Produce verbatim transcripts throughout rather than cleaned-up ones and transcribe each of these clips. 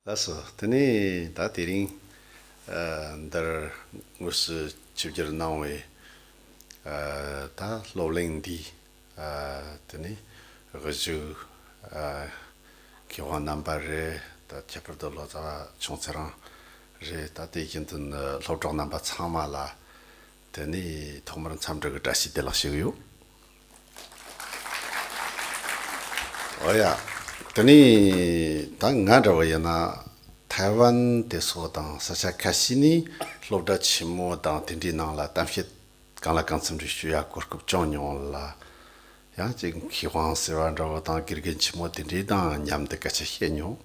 ལགས་སོ། དེ་ནས་ད་དེ་རིང་ཨ་འདིར་དངོས་སུ་ཆིབས་བསྒྱུར་གནང་བའི་ཨ་ད་སློབ་གླིང་འདིའི་ཨ་དེ་ནས་གཞུག་ཨ་མཁས་དབང་རྣམ་པ་རེད། ད་ཁྱད་པར་དུ་ལོ་ཙཱ་བ་ཆུང་ཚེ་རིང་རེད། ད་དེ་བཞིན་དུ་ནི་སློབ་གྲོགས་རྣམ་པ་ཚང་མ་ལ་དེ་ནས་ཐོག་མར་འཚམས་འདྲི་གི་བཀྲ་ཤིས་བདེ་ལེགས་ཞུ་གི་ཡོད། ཨོ་ཡ། དེ་ནས་ད་ང་འདྲ་བ་ཡིན་ན་ཐའེ་ཝན་དེ་སོགས་དང་ས་ཆ་ཁ་ཤས་ནས་སློབ་གྲྭ་ཆེན་མོ་དང་དེ་འདྲའི་ནང་ལ་གཏམ་བཤད་གང་ལ་གང་འཚམ་རེ་ཞུ་ཡ་གོ་སྐབས་བྱུང་མྱོང་ལ། ཡང་ཅིག་མཁས་དབང་ཟེར་བ་འདྲ་བོ་དང་དགེ་རྒན་ཆེན་མོ་དེ་འདྲའི་དང་མཉམ་དུ་སྐད་ཆ་བཤད་མྱོང་།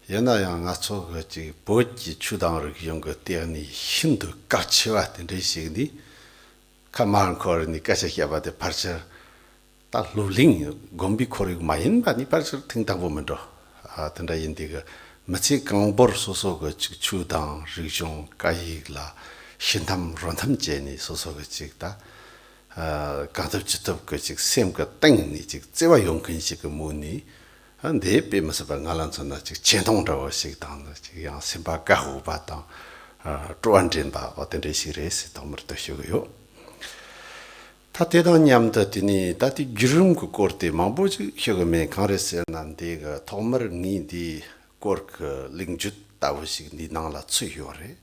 ཡིན་ན་ཡང་ང་ཚོ་གི་ཅིག་བོད་ཀྱི་ཆོས་དང་རིག་གཞུང་གི་སྟེང་ནས་ཤིན་ཏུ་གལ་ཆེ་བ་དེ་འདྲའི་ཞིག་ནི། ཁ་མར་འཁོར་ནས་སྐད་ཆ་བཤད་པ་དེ་ཕལ་ཆེར་ད་སློབ་གླིང་དགོན་པའི་ཁོར་ཡུག་མ་ཡིན་པ་ནི་ཕལ་ཆེར་ཐེངས་དང་པོ་མིན་འགྲོ། ཨ་དེ་འདྲ་ཡིན་དུས་གི་མི་ཚེ་གང་པོར་སོ་སོ་གི་ཅིག་ཆོས་དང་རིག་གཞུང་སྐད་ཡིག་ལ་ཤི་འཐམ་རོ་འཐམ་བྱས་ནས་སོ་སོ་གི་ཅིག་ད་ཨ་གང་ཐུབ་ཅི་ཐུབ་གི་ཅིག་སེམས་གི་གཏིང་ནས་ཅིག་བརྩེ་བ་ཡོད་མཁན་ཞིག་གི་མོ་ནི། ཨ་འདི་དཔེ་མི་སྲིད་པ་ང་ལ་མཚོན་ན་ཅིག་ཆེ་མཐོང་འདྲ་བོ་ཞིག་དང་ནི་ཅིག་ཡང་སེམས་པ་དགའ་འོས་པ་དང་ཨ་སྤྲོ་བ་འདྲེན་པ་འོ་དེ་འདྲ་ཞིག་རེད་ཟེར་ཐོག་མར་དུ་ཞུ་གི་ཡོད། ད་དེ་དང་མཉམ་དུ་དེ་ནས་ད་དེ་བརྒྱུད་རིམ་གྱི་སྐོར་དེ་མང་པོ་ཅིག་ཞུ་གི་མེད། གང་རེད་ཟེར་ན་འདི་གི་ཐོག་མར་ངས་འདིའི་སྐོར་གྱི་ལེགས་བཅུད་ལྟ་བུ་ཞིག་འདིའི་ནང་ལ་ཚུད་ཡོད་རེད།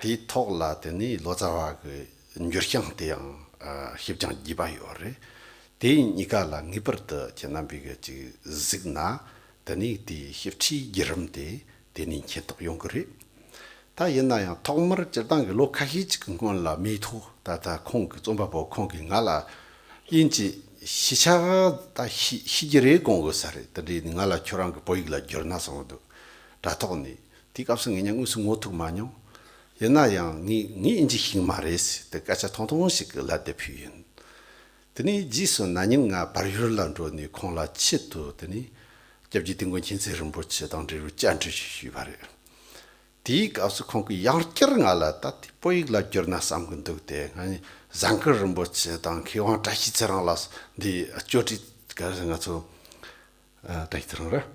དེའི་ཐོག་ལ་དེ་ནས་ལོ་ཙཱ་བ་གི་འགྱུར་བྱང་དེ་ཡང་ཨ་ཞིབ་ཅིང་རྒྱས་པ་ཡོད་རེད། དེ་གཉིས་ཀ་ལ་ངེས་པར་དུ་ཁྱེད་རྣམ་པས་གི་ཅིག་གཟིགས་ན་དེ་ནས་དེའི་ཞིབ་ཕྲའི་བརྒྱུད་རིམ་དེ་དེ་ནས་མཁྱེན་རྟོགས་ཡོང་གི་རེད། ད་ཡིན་ན་ཡང་ཐོག་མར་སྤྱིར་བཏང་གི་ལོ་ཁ་ཤས་ཅིག་གི་སྔོན་ལ་མེ་ཐོ་ད་ལྟ་ཁོང་གི་རྩོམ་པ་པོ་ཁོང་གིས་ང་ལ་དབྱིན་ཇི་ཤེས་བྱ་ད་ཤེས་ཤེས་ཀྱི་རེད་དགོངས་དགོས་ས་རེད། དེ་འདྲའི་ང་ལ་ཁྱོད་རང་གི་བོད་ཡིག་ལ་བསྒྱུར་ན་བསམ་གི་འདུག་དྲ་ཐོག་ནས། དེའི་སྐབས་སུ་ངས་ཀྱང་དངོས་སུ་ངོ་ཐུག་མ་མྱོང་། ཡིན་ན་ཡང་ངས་ངས་དབྱིན་ཇི་ཤེས་ཀྱི་མ་རེད་ཟེར་ཏེ་སྐད་ཆ་ཐུང་ཐུང་ཞིག་གི་ལབ་བསྡད་ཕུལ་ཡིན། དེ་ནས་རྗེས་སུ་ན་ནིང་ང་བལ་ཡུལ་ལ་འགྲོ་ནས་ཁོང་ལ་ཆེད་དུ་དེ་ནས་སྐྱབས་རྗེ་དིལ་མགོ་མཁྱེན་བརྩེ་རིན་པོ་ཆེ་དང་འབྲེལ་བའི་བཅར་འདྲི་ཞིག་ཞུས་པ་རེད། དེའི་སྐབས་སུ་ཁོང་གིས་ཡང་བསྐྱར་ང་ལ་ད་དེ་བོད་ཡིག་ལ་བསྒྱུར་ན་བསམ་གི་འདུག་སྟེ། ང་ནི་གཟན་དཀར་རིན་པོ་ཆེ་དང་མཁས་དབང་བཀྲ་ཤིས་ཚེ་རིང་ལ་འདི་གཅོད་དྲི་ག་རེ་ང་ཚོ་ཨ་བཀྲ་ཤིས་ཚེ་རིང་རེད།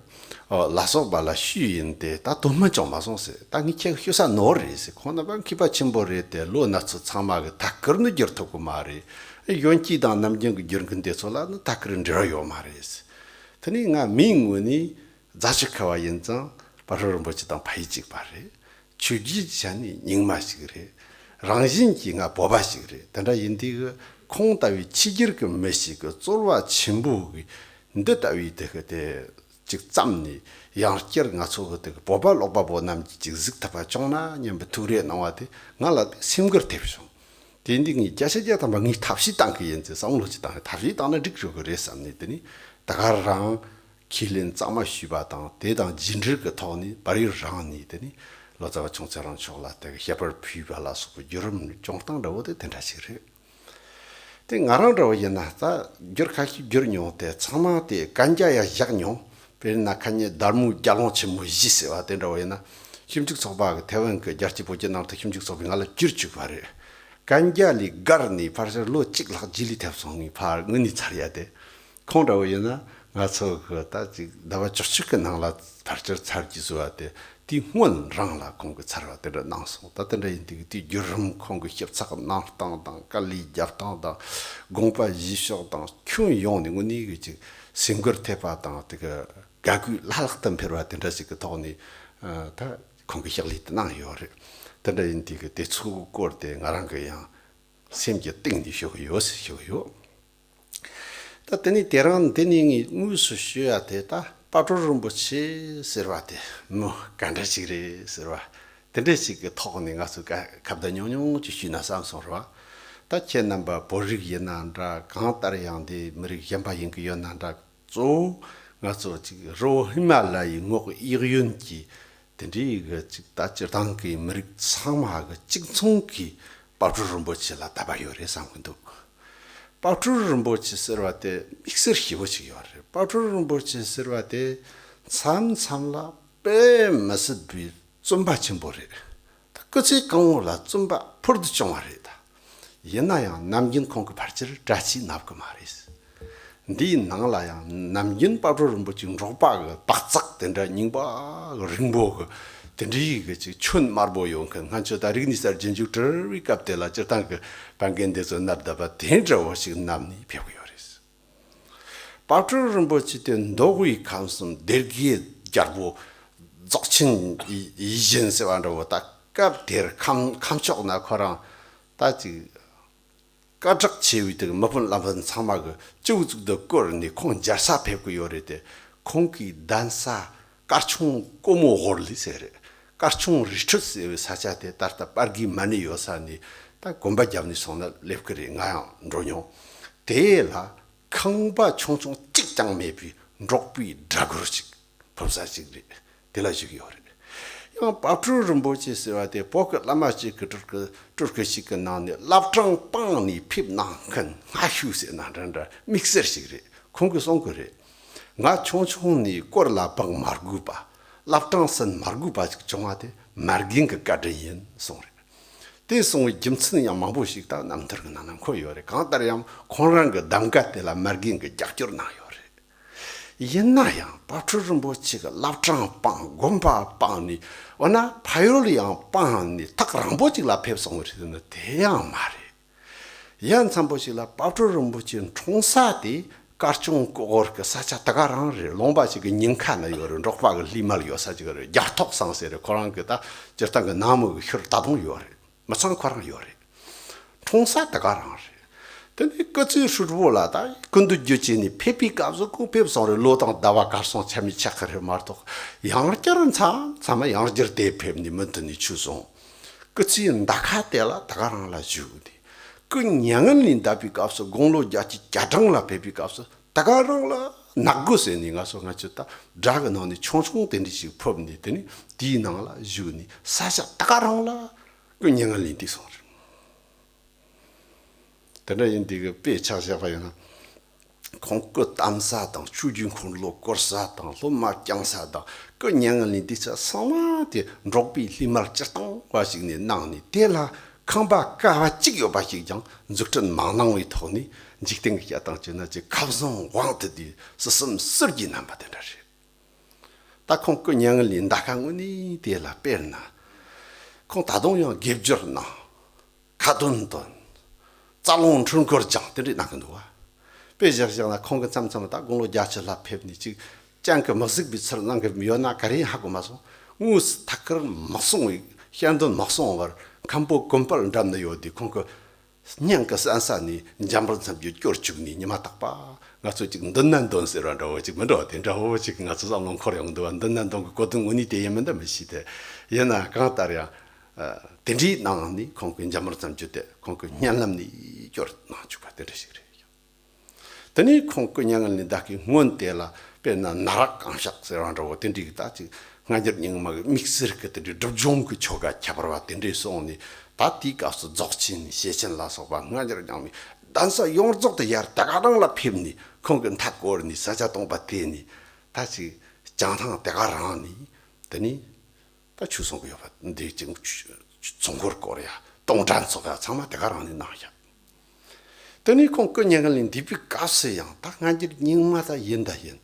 ཨོ་ལ་སོགས་པ་ལ་ཞུས་ཡིན་ཏེ་ད་དོན་སྨིན་ཅང་མ་སོང་ཟེར། ད་ངས་ཁྱེད་ཞུ་ས་ནོར་རེད་ཟེར། ཁོང་རྣམ་པ་མཁས་པ་ཆེན་པོ་རེད་དེ་ལོ་ན་ཚོད་ཚང་མ་གི་ཐད་ཀར་ནི་བསྒྱུར་ཐུབ་གི་མ་རེད། གཞོན་སྐྱེས་དང་ནམ་རྒྱུན་གི་བསྒྱུར་མཁན་དེ་ཚོ་ལ་ནི་ཐད་ཀར་འབྲེལ་བ་ཡོད་མ་རེད་ཟེར། དེ་ནས་ང་མིའི་ངོས་ནས་རྫ་ཆུ་ཁ་བ་ཡིན་ཙང་དཔལ་སྤྲུལ་རིན་པོ་ཆེ་དང་ཕ་ཡུལ་གཅིག་པ་རེད། ཆོས་བརྒྱུད་ཀྱི་ཆ་ནས་རྙིང་མ་ཞིག་རེད། རང་བཞིན་གྱིས་ང་བོད་པ་ཞིག་རེད། དེ་འདྲ་ཡིན་དུས་ཁོང་ལྟ་བུའི་ཕྱི་རྒྱལ་གྱི་མི་ཞིག་གི་རྩོལ་བ་ཆེན་པོ་གི་འདི་ལྟ་བུའི་དེ་གི་དེ་ཅིག་བརྩམས་ནས་ཡང་བསྐྱར་ང་ཚོ་གི་དེ་གི་བོད་པ་ཀློག་པ་པོ་རྣམས་ཀྱིས་ཅིག་གཟིགས་ཐུབ་པ་བྱུང་ན་སྙམ་པའི་ཐུགས་རེ་གནང་བ་དེ་ང་ལ་དཔེ་སེམས་འགུལ་ཐེབས་བྱུང་། དེ་འདི་ངས་བརྒྱ་ཆ་བརྒྱ་ཐམ་པ་ངས་ཐབས་ཤེས་བཏང་གི་ཡིན་ཚེ་བསམ་བློ་ཅིག་བཏང་རེད། ཐབས་ཤེས་བཏང་ན་འགྲིག་འགྲོ་གི་རེད་བསམ་ནས། དེ་ནས་ད་ག་རང་ཁས་ལེན་གཙང་མ་ཞུས་པ་དང་། དེ་དང་རྗེས་འབྲེལ་གྱི་ཐོག་ནས་བལ་ཡུལ་རང་ནས་དེ་ནས་ལོ་ཙཱ་བ་ཆུང་ཚེ་རིང་མཆོག་ལ་དེ་གི་བཤད་པར་ཕུལ་བ་ལ་སོགས་པའི་བརྒྱུད་རིམ་སྐྱོང་སྟངས་འདྲ་བོ་དེ་དེ་འདྲ་ཞིག་རེད། དེ་ང་རང་འདྲ་བོ་ཡིན་ན་ད་བསྒྱུར་ཁ་ཤས་བསྒྱུར་མྱོང་སྟེ་ཚང་མ་དེ་གན་རྒྱ་ཡང་བཞག་མྱོང་། དཔེར་ན་ཁ་ཉིན་སྡར་མོའི་རྒྱལ་དབང་ཆེན་མོ་བཞི་ཟེར་བ་དེ་འདྲ་བོ་ཡིན་ན། ཞིབ་འཇུག་ཚོགས་པ་གི་ཐའེ་ཝན་གྱི་རྒྱལ་སྤྱིའི་བོད་བརྒྱུད་ནང་བསྟན་ཞིབ་འཇུག་ཚོགས་པས་ང་ལ་བསྒྱུར་བཅུག་པ་རེད། གན་རྒྱ་ལས་བརྒལ་ནས་ཕལ་ཆེར་ལོ་གཅིག་ལྷག་རྗེས་ལུས་ཐེབས་སོང་། ངས་ཕར་དངོས་གནས་ཚར་ཡ་དེ། ཁོང་འདྲ་བོ་ཡིན་ན་ང་ཚོ་གི་ད་ཅིག་ཟླ་བ་བཅུ་གཅིག་གི་ནང་ལ་ཕལ་ཆེར་ཚར་རྒྱུ་བཟོ་བ་དེ། དེའི་སྔོན་རང་ལ་ཁོང་གིས་ཚར་བ་དེ་འདྲ་གནང་སོང་། ད་དེ་འདྲ་ཡིན་དུས་དེའི་བརྒྱུད་རིམ་ཁོང་གིས་ཞིབ་ཚགས་གནང་སྟངས་དང་། དཀའ་ལས་རྒྱབ་སྟངས་དང་། དགོངས་པ་བཞེས་ཕྱོགས་དང་། ཁྱོན་ཡོངས་ནས་དངོས་གནས་ཀྱི་ཅིག་སེམས་འགུལ་ཐེབས་པ་དང་། དེ་གི་དགའ་གུས་བླ་ལྷག་ཏུ་འཕེལ་བ་དེ་འདྲ་ཞིག་གི་ཐོག་ནས། ཨ་ད་ཁོང་གིས་ཕྱག་ལས་དེ་གནང་ཡོད་རེད། དེ་འདྲ་ཡིན་དུས་ཀྱི་དེ་ཚོའི་སྐོར་དེ་ང་རང་གིས་ཡང་སེམས་ཀྱི་གཏིང་ནས་ཞུ་གི་ཡོད་ཟེར་ཞུ་གི་ཡོད། ད་དེ་ནས་དེ་རིང་འདི་ནས་ངས་དངོས་སུ་ཞུ་ཡ་དེ། ད་དཔལ་སྤྲུལ་རིན་པོ་ཆེ་ཟེར་བ་དེ་མི་ག་འདྲ་ཞིག་རེད་ཟེར་བ་དེ་འདྲ་ཞིག་གི་ཐོག་ནས་ང་ཚོས་ཁ་ཁ་བརྡ་ཉུང་ཉུང་ཅིག་ཞུས་ན་བསམ་སོང་རེད་བ། ད་ཁྱེད་རྣམ་པ་བོད་རིགས་ཡིན་ན་འདྲ། གང་ལྟར་ཡང་འདི་མི་རིགས་གཞན་པ་ཡིན་གི་ཡོད་ན་འདྲ། གཙོ་བོ་ང་ཚོ་ཅིག་རི་བོ་ཧི་མ་ལ་ཡའི་ངོགས་གཡས་གཡོན་གྱི་དེ་འདྲའི་གི་ཅིག་ད་སྤྱིར་བཏང་གི་མི་རིགས་ཚང་མ་གི་གཅིག་མཚུངས་ཀྱི་དཔལ་སྤྲུལ་རིན་པོ་ཆེ་ལ་དད་པ་ཡོད་རེད་བསམ་གི་འདུག། དཔལ་སྤྲུལ་རིན་པོ་ཆེ་ཟེར་བ་དེ་དམིགས་བསལ་ཞེ་པོ་ཅིག་ཡོད་རེད། དཔལ་སྤྲུལ་རིན་པོ་ཆེ་ཟེར་བ་དེ་མཚམས་མཚམས་ལ་དཔེ་མི་སྲིད་པའི་བཙུན་པ་ཆེན་པོ་རེད། ད་སྐུ་ཚེ་གང་བོ་ལ་བཙུན་པ་ཕུལ་དུ་བྱུང་བ་རེད་ད། ཡིན་ན་ཡང་ནམ་རྒྱུན་ཁོང་གིས་ཕལ་ཆེར་གྲྭ་ཆས་མནབ་གི་མ་རེད། འདིའི་ནང་ལ་ཡང་ནམ་རྒྱུན་དཔལ་སྤྲུལ་རིན་པོ་ཆེ་འབྲོག་པ་གི་བག་ཚགས་དེ་འདྲ་རྙིང་པ་གི་རིང་པོ་གི་དེ་འདྲའི་གི་ཅིག་ཁྱོན་དམར་པོ་ཡོད་མཁན། སྔ་ཆད་ད་རིག་གནས་གསར་བརྗེ་མཇུག་སྒྲིལ་བའི་སྐབས་དེ་ལ་སྤྱིར་བཏང་གི་བན་རྒན་འདི་ཚོ་མནར་བསྡད་པ་དེ་འདྲ་བོ་ཞིག་མནར་ནས་ཕེབས་ཀྱི་ཡོད་རེད། དཔལ་སྤྲུལ་རིན་པོ་ཆེ་དེ་མདོ་དབུས་ཁམས་གསུམ་སྡེ་དགེ་རྒྱལ་པོ་རྫོགས་ཆེན་ཡིད་བཞིན་ཟེར་བ་འདྲ་བོ། ད་སྐབས་དེར་ཁམས་ཁམས་ཕྱོགས་ན་ཁོ་རང་ད་ཅིག་སྐད་གྲགས་ཆེ་བའི་དེ་མི་དཔོན་བླ་དཔོན་ཚང་མ་གི་སྤྱི་བོ་གཙུག་ཏུ་བཀུར་ནས་ཁོང་མཇལ་ས་ཕེབས་ཀྱི་ཡོད་རེད་དེ། ཁོང་གི་གདན་ས་དཀར་ཆུང་ཀོ་མོ་ཧོར་ལི་ཟེར་རེད། དཀར་ཆུང་རི་ཁྲོད་ཟེར་བའི་ས་ཆ་དེ་ད་ལྟ་པར་གི་མ་ཎི་ཡོད་ས་ནས་ད་གོམ་པ་བརྒྱབ་ནས་སོང་ན་སླེབས་ཀྱི་རེད། ང་ཡང་འགྲོ་མྱོང་། དེ་ལ་ཁང་པ་ཆུང་ཆུང་གཅིག་ཀྱང་མེད་པའི་འབྲོག་པའི་སྦྲ་གུར་ཞིག་ཕུབ་ས་ཞིག་རེད། དེ་ལ་བཞུགས་ཡོད་རེད། ཡང་དཔལ་སྤྲུལ་རིན་པོ་ཆེ་ཟེར་བ་དེ་བོད་ཀྱི་བླ་མ་གཅིག་གི་སྤྲུལ་སྐུ་སྤྲུལ་སྐུ་ཞིག་གི་ནང་ནས་བླ་བྲང་སྤང་ནས་ཕེབས་གནང་མཁན་སྔ་ཤོས་ཟེར་ན་འདྲ་འདྲ་དམིགས་བསལ་ཞིག་རེད། ཁོང་གིས་གསུང་གི་རེད། ང་ཆུང་ཆུང་ནས་སྐོར་ལ་འབག་མ་དགོས་པ། བླ་བྲང་ཟིན་མ་དགོས་པ་ཞིག་བྱུང་བ་དེ་མ་རྒན་གྱི་བཀའ་དྲིན་ཡིན་གསུངས་རེད། དེ་གསུངས་པའི་རྒྱུ་མཚན་ཡང་མང་པོ་ཞིག་ད་རྣམ་ཐར་གྱི་ནང་ན་འཁོད་ཡོད་རེད། གང་ལྟར་ཡང་ཁོང་རང་གི་གདམ་ག་དེ་ལ་མ་རྒན་གྱིས་རྒྱབ་སྐྱོར་གནང་ཡོད་རེད། ཡིན་ན་ཡང་དཔལ་སྤྲུལ་རིན་པོ་ཆེ་གི་བླ་བྲང་སྤང་དགོན་པ་སྤང་ནས་འོ་ན་ཕ་ཡུལ་ཡང་སྤང་ནས་ཐག་རིང་པོ་ཅིག་ལ་ཕེབས་སོང་བ་རེད་ཟེར་ན་དེ་ཡང་མ་རེད། ཡ་མཚན་པོ་ཞིག་ལ་དཔལ་སྤྲུལ་རིན་པོ་ཆེ་འཁྲུངས་ས་དེ་དཀར་ཆུང་ཀོ་ཧོར་གི་ས་ཆ་དེ་ག་རང་རེད། ལུང་པ་ཞིག་གི་ཉེན་ཁ་ན་ཡོད་རེད། འབྲོག་པ་གི་ལྷས་མལ་ཡོད་ས་ཅིག་རེད། རྒྱ་ཐོག་ཚང་ཟེར་རེད། ཁོ་རང་གི་ད་སྤྱིར་བཏང་གི་ནང་མི་གི་ཤུལ་ད་དུང་ཡོད་རེད། མི་ཚང་ཁོ་རང་ཡོད་རེད། འཁྲུངས་ས་དེ་ག་རང་རེད། དེ་ནས་སྐུ་ཚེ་ཧྲིལ་པོ་ལ་ད་སྐུ་མདུན་རྒྱུད་བཅས་ནས་ཕེབས་པའི་སྐབས་སུ་ཁོང་ཕེབས་སོང་རེད། ལོ་དང་ཟླ་བ་གར་སོང་ཆ་མེད་ཆགས་ཀྱི་རེད་མ་གཏོགས། ཡང་བསྐྱར་མཚམས་མཚམས་ཡང་བསྐྱར་དེ་ཕེབས་ནས་མུ་མཐུད་ནས་ཆོས་གསུངས། སྐུ་ཚེའི་ཟླ་ཁ་དེ་ལ་དེ་ག་རང་ལ་བཞུགས་ཏེ། སྐུ་མྱ་ངན་ལས་འདས་པའི་སྐབས་སུ་དགུང་ལོ་བརྒྱད་ཅུ་གྱ་གྲངས་ལ་ཕེབས་པའི་སྐབས་སུ་དེ་ག་རང་ལ་ནག་སྒོ་ཟེར་ནས་ང་ཚོ་སྔ་ཆད་ད་སྦྲ་གི་ནང་ནས་ཆུང་ཆུང་དེ་འདྲ་ཞིག་ཕུབ་ནས། དེ་ནས་དེའི་ནང་ལ་བཞུགས་ནས་ས་ཞག་དེ་ག་རང་ལ་སྐུ་མྱ་ངན་ལས་འདས་སོང་རེད། དེ་འདྲ་ཡིན་དུས་ཀྱི་དཔེ་ཆ་བཞག་པ་ཡིན་ན། ཁོང་སྐུ་བལྟམས་ས་དང་ཆོས་བརྒྱུད་འཁོར་ལོ་བསྐོར་ས་དང་སློབ་མ་བསྐྱངས་ས་དང་སྐུ་མྱ་ངན་ལས་འདས་ས་ཚང་མ་དེ་འབྲོག་པའི་ལྷས་མལ་སྤྱིར་བཏང་བ་ཞིག་ནས་གནང་ནས། དེ་ལ་ཁང་པ་ཀ་བ་གཅིག་ཡོད་པ་ཞིག་ཀྱང་འཛུགས་སྐྲུན་མ་གནང་བའི་ཐོག་ནས། འཇིག་རྟེན་གྱི་བཤད་སྟངས་བྱས་ན་ཅིག་ཁ་བཟང་དབང་དུ་བསྡུས་སྲིད་གསུམ་ཟུར་གྱིས་བསྣམས་པ་དེ་འདྲ་རེད། ད་ཁོང་སྐུ་མྱ་ངན་ལས་འདའ་ཁ་དངོས་གནས་དེ་ལ་དཔེར་ན། ཁོང་ད་དུང་ཡང་དགེ་སྦྱོར་གནང་། ཁ་འདོན་འདོན། རྩ་རླུང་འཕྲུལ་འཁོར་སྦྱངས། དེ་འདྲ་གནང་གི་འདུག་བ། དཔེ་བཞག་བཞག་ན་ཁོང་གི་མཚམས་མཚམས་ད་དགུང་ལོ་བརྒྱད་ཅུ་ལྷག་ཕེབས་ནས་ཅིག་སྤྱང་ཀི་མི་གཟིགས་པའི་ཚུལ་གནང་གི་ཡོད་ན་ག་རེ་ཧ་གོ་མ་སོང་། དངོས་སུ་ཐད་ཀར་མ་གསུངས་པའི་ཞལ་འདོན་མ་གསུངས་བར་མཁན་པོ་དགོན་པར་འགྲམ་ན་ཡོད་དུས་ཁོང་གི་སྙིང་གི་གསན་ས་ནས་འཇམ་དཔལ་མཚན་བརྒྱུད་སྐྱོར་བཅུག་ནས་ཉི་མ་རྟག་པ་ང་ཚོ་ཅིག་འདོན་ན་འདོན་ཟེར་བ་འདྲ་བོ་ཅིག་མི་འདྲ་བ་དེ་འདྲ་བོ་ཅིག་ང་ཚོ་བསམ་བློ་འཁོར་ཡོང་འདུག་བ། འདོན་ན་འདོན་གི་གོ་དོན་དངོས་གནས་དེ་ཡིན་མིན་ད་མི་ཤེས་ཏེ། ཡིན་ན་གང་ལྟར་ཡང་དེ་འདྲའི་གནང་ནས་ཁོང་གིས་འཇམ་དཔལ་མཚན་བརྒྱུད་དེ་ཁོང་གི་སྙན་ལམ་ནས་སྐྱོར་གནང་བཅུག་པ་དེ་འདྲ་ཞིག་རེད། དེ་ནས་ཁོང་སྐུ་མྱ་ངན་ལས་འདའ་ཁའི་སྔོན་དེ་ལ་དཔེར་ན་ན་རག་གང་ཤག་ཟེར་བ་འདྲ་བོ་དེ་འདྲའི་ད་ཅིག་སྔ་འགྱུར་རྙིང་མ་གི་དམིགས་བསལ་གྱི་དེ་འདྲའི་སྒྲུབ་སྦྱོང་གི་ཆོ་ག་ཁྱད་པར་བ་དེ་འདྲའི་སོང་ནས། ད་དེའི་སྐབས་སུ་རྫོགས་ཆེན་ཞེ་ཆེན་ལ་སོགས་པ་སྔ་འགྱུར་རྙིང་མའི་གདན་ས་ཡོངས་རྫོགས་དེ་ཡར་དེ་ག་རང་ལ་ཕེབས་ནས་ཁོང་གི་མཐའ་བསྐོར་ནས་ས་ཆ་སྟོང་པ་དེ་ནས་ད་ཅིག་བྱང་ཐང་དེ་ག་རང་ནས་དེ་ནས། ད་ཆོས་གསུང་གི་ཡོད་པ་འདི་ཅིག་ཚོགས་འཁོར་སྐོར་ཡ་སྟོང་གྲྭ་ཚོགས་ཡ་ཚང་མ་དེ་ག་རང་ནས་གནང་ཡ། དེ་ནས་ཁོང་སྐུ་མྱ་ངན་ལས་འདས་པའི་སྐབས་སུ་ཡང་ད་སྔ་འགྱུར་རྙིང་མ་ད་ཡིན་ད་ཡིན།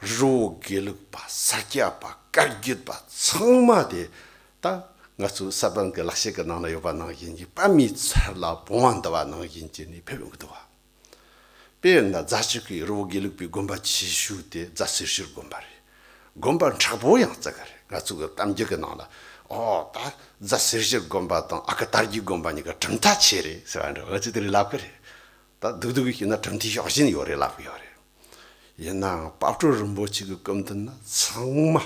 རི་བོ་དགེ་ལུགས་པ་ས་སྐྱ་པ་བཀའ་བརྒྱུད་པ་ཚང་མ་དེ་ད་ང་ཚོའི་ས་པཎ་གྱི་ལེགས་བཤད་ཀྱི་ནང་ན་ཡོད་པ་ནང་བཞིན་གྱི་པདྨའི་ཚལ་ལ་བུང་བ་འདུ་བ་ནང་བཞིན་བྱས་ནས་ཕེབས་ཡོང་གི་འདུག་བ། དཔེར་ན་རྫ་ཆུ་ཁའི་རི་བོ་དགེ་ལུགས་པའི་དགོན་པ་ཆེ་ཤོས་དེ་རྫ་སེར་ཤུལ་དགོན་པ་རེད། དགོན་པ་མཁྲེགས་པོ་ཡང་བརྩི་གི་རེད། ང་ཚོ་གི་གཏམ་རྒྱུད་ཀྱི་ནང་ལ། ཨོ་ད་རྫ་སེར་ཤུལ་དགོན་པ་དང་ཨ་ཁུ་དར་རྒྱས་དགོན་པ་གཉིས་ཀ་གྲུབ་མཐའ་ཆེ་རེད་ཟེར་བ་འདྲ། ང་ཚོས་དེ་རིགས་ལབ་གི་རེད། ད་སྡུག་སྡུག་གི་བཤད་ན་གྲུབ་མཐའི་ཕྱོགས་ཞེན་ཡོད་རེད་ལབ་གི་ཡོད་རེད། ཡིན་ནའང་དཔལ་སྤྲུལ་རིན་པོ་ཆེ་གི་སྐུ་མདུན་ན་ཚང་མ་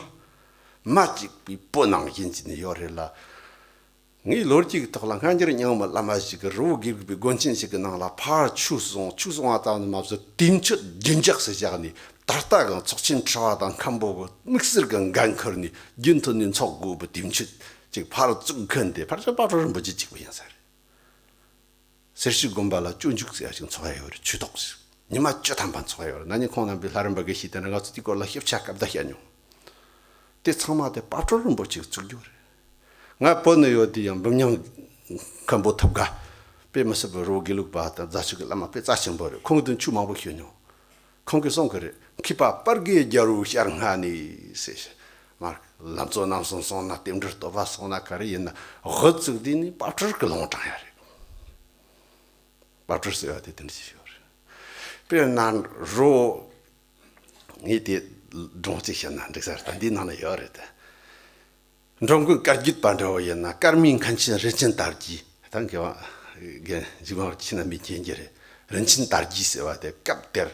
མ་གཅིག་པའི་བུ་ནང་བཞིན་བྱས་ནས་ཡོད་རེད་ལ། ངས་ལོ་རྒྱུས་ཀྱི་ཐོག་ལ་སྔ་འགྱུར་རྙིང་མའི་བླ་མ་ཞིག་གིས་རི་བོ་དགེ་ལུགས་པའི་དགོན་ཆེན་ཞིག་གི་ནང་ལ་ཕར་ཆོས་གསུངས། ཆོས་གསུང་བ་ཙམ་དུ་མ་ཟད་དུས་མཆོད་རྒྱུན་འཇགས་སུ་བཞག་ནས། ད་ལྟ་གང་ཚོགས་ཆེན་ཁྲི་པ་དང་མཁན་པོ་གི་དམིགས་བསལ་གྱི་འགན་འཁུར་ནས་རྒྱུན་མཐུད་ནས་འཚོགས་དགོས་པའི་དུས་མཆོད་ཅིག་ཕར་བཙུགས་མཁན་དེ་ཕལ་ཆེར་དཔལ་སྤྲུལ་རིན་པོ་ཆེ་གཅིག་པུ་ཡིན་ས་རེད། སེར་ཤུལ་དགོན་པ་ལ་སྤྱོད་འཇུག་ཟེར་ཡ་ཞིག་འཚོགས་ཡ་ཡོད་རེད། ཆོས་ཐོག་ཞིག་ཉི་མ་བཅུ་ཐམ་པ་འཚོགས་ཡ་ཡོད་རེད། ན་ནིང་ཁོང་རྣམ་པས་ལྷ་རམས་པ་གིས་ཞུས་དེ་ན་ང་ཚོ་དེའི་སྐོར་ལ་ཞིབ་ཆ་སྐབས་དང་བཤད་མྱོང་། དེ་ཚང་མ་དེ་དཔལ་སྤྲུལ་རིན་པོ་ཆེས་བཙུགས་རྒྱུ་རེད། ང་བོད་ནས་ཡོད་དུས་ཡང་འབུམ་རམས་མཁན་པོ་ཐུབ་དགའ། དཔེ་མི་སྲིད་པའི་རི་བོ་དགེ་ལུགས་པ་དང་རྫ་ཆུ་གི་བླ་མ་དཔེ་རྩ་ཆེན་པོ་རེད། ཁོང་གི་མདུན་ཆོས་མང་པོ་ཞུས་མྱོང་། ཁོང་གིས་གསུང་གི་རེད། མཁས་པ་སྤར་གེ་རྒྱལ་པོའི་ཞལ་སྔ་ནས་ཟེར། མར་ལམ་གཙོ་རྣམ་གསུམ་སོང་ན། རྟེན་འབྲེལ་བསྟོད་པ་སོང་ན། ག་རེ་ཡིན་ན་འོ་ཙུག་དེ་ནི་དཔལ་སྤྲུལ་གྱིས་ལུང་དྲངས་ཡ་རེད། དཔལ་སྤྲུལ་ཟེར་བ་དེ་དེ་འདྲ་ཞིག་ཡོད་རེད། དཔེར་ན་རོ། ངས་དེ་སྒྲུང་གཅིག་བཤད་ན་འགྲིག་ས་རེད། ད་འདིའི་ནང་ན་ཡོད་རེད་དེ། འགྲོ་མགོན་བཀའ་བརྒྱུད་པ་འདྲ་བོ་ཡིན་ན། ཀརྨའི་མཁན་ཆེན་རིན་ཆེན་དར་རྒྱས། ད་མཁས་པ་རྒན་འཇིགས་མེད་ཁྱེད་རྣམ་པས་མཁྱེན་གྱི་རེད། རིན་ཆེན་དར་རྒྱས་ཟེར་བ་དེ་སྐབས་དེར་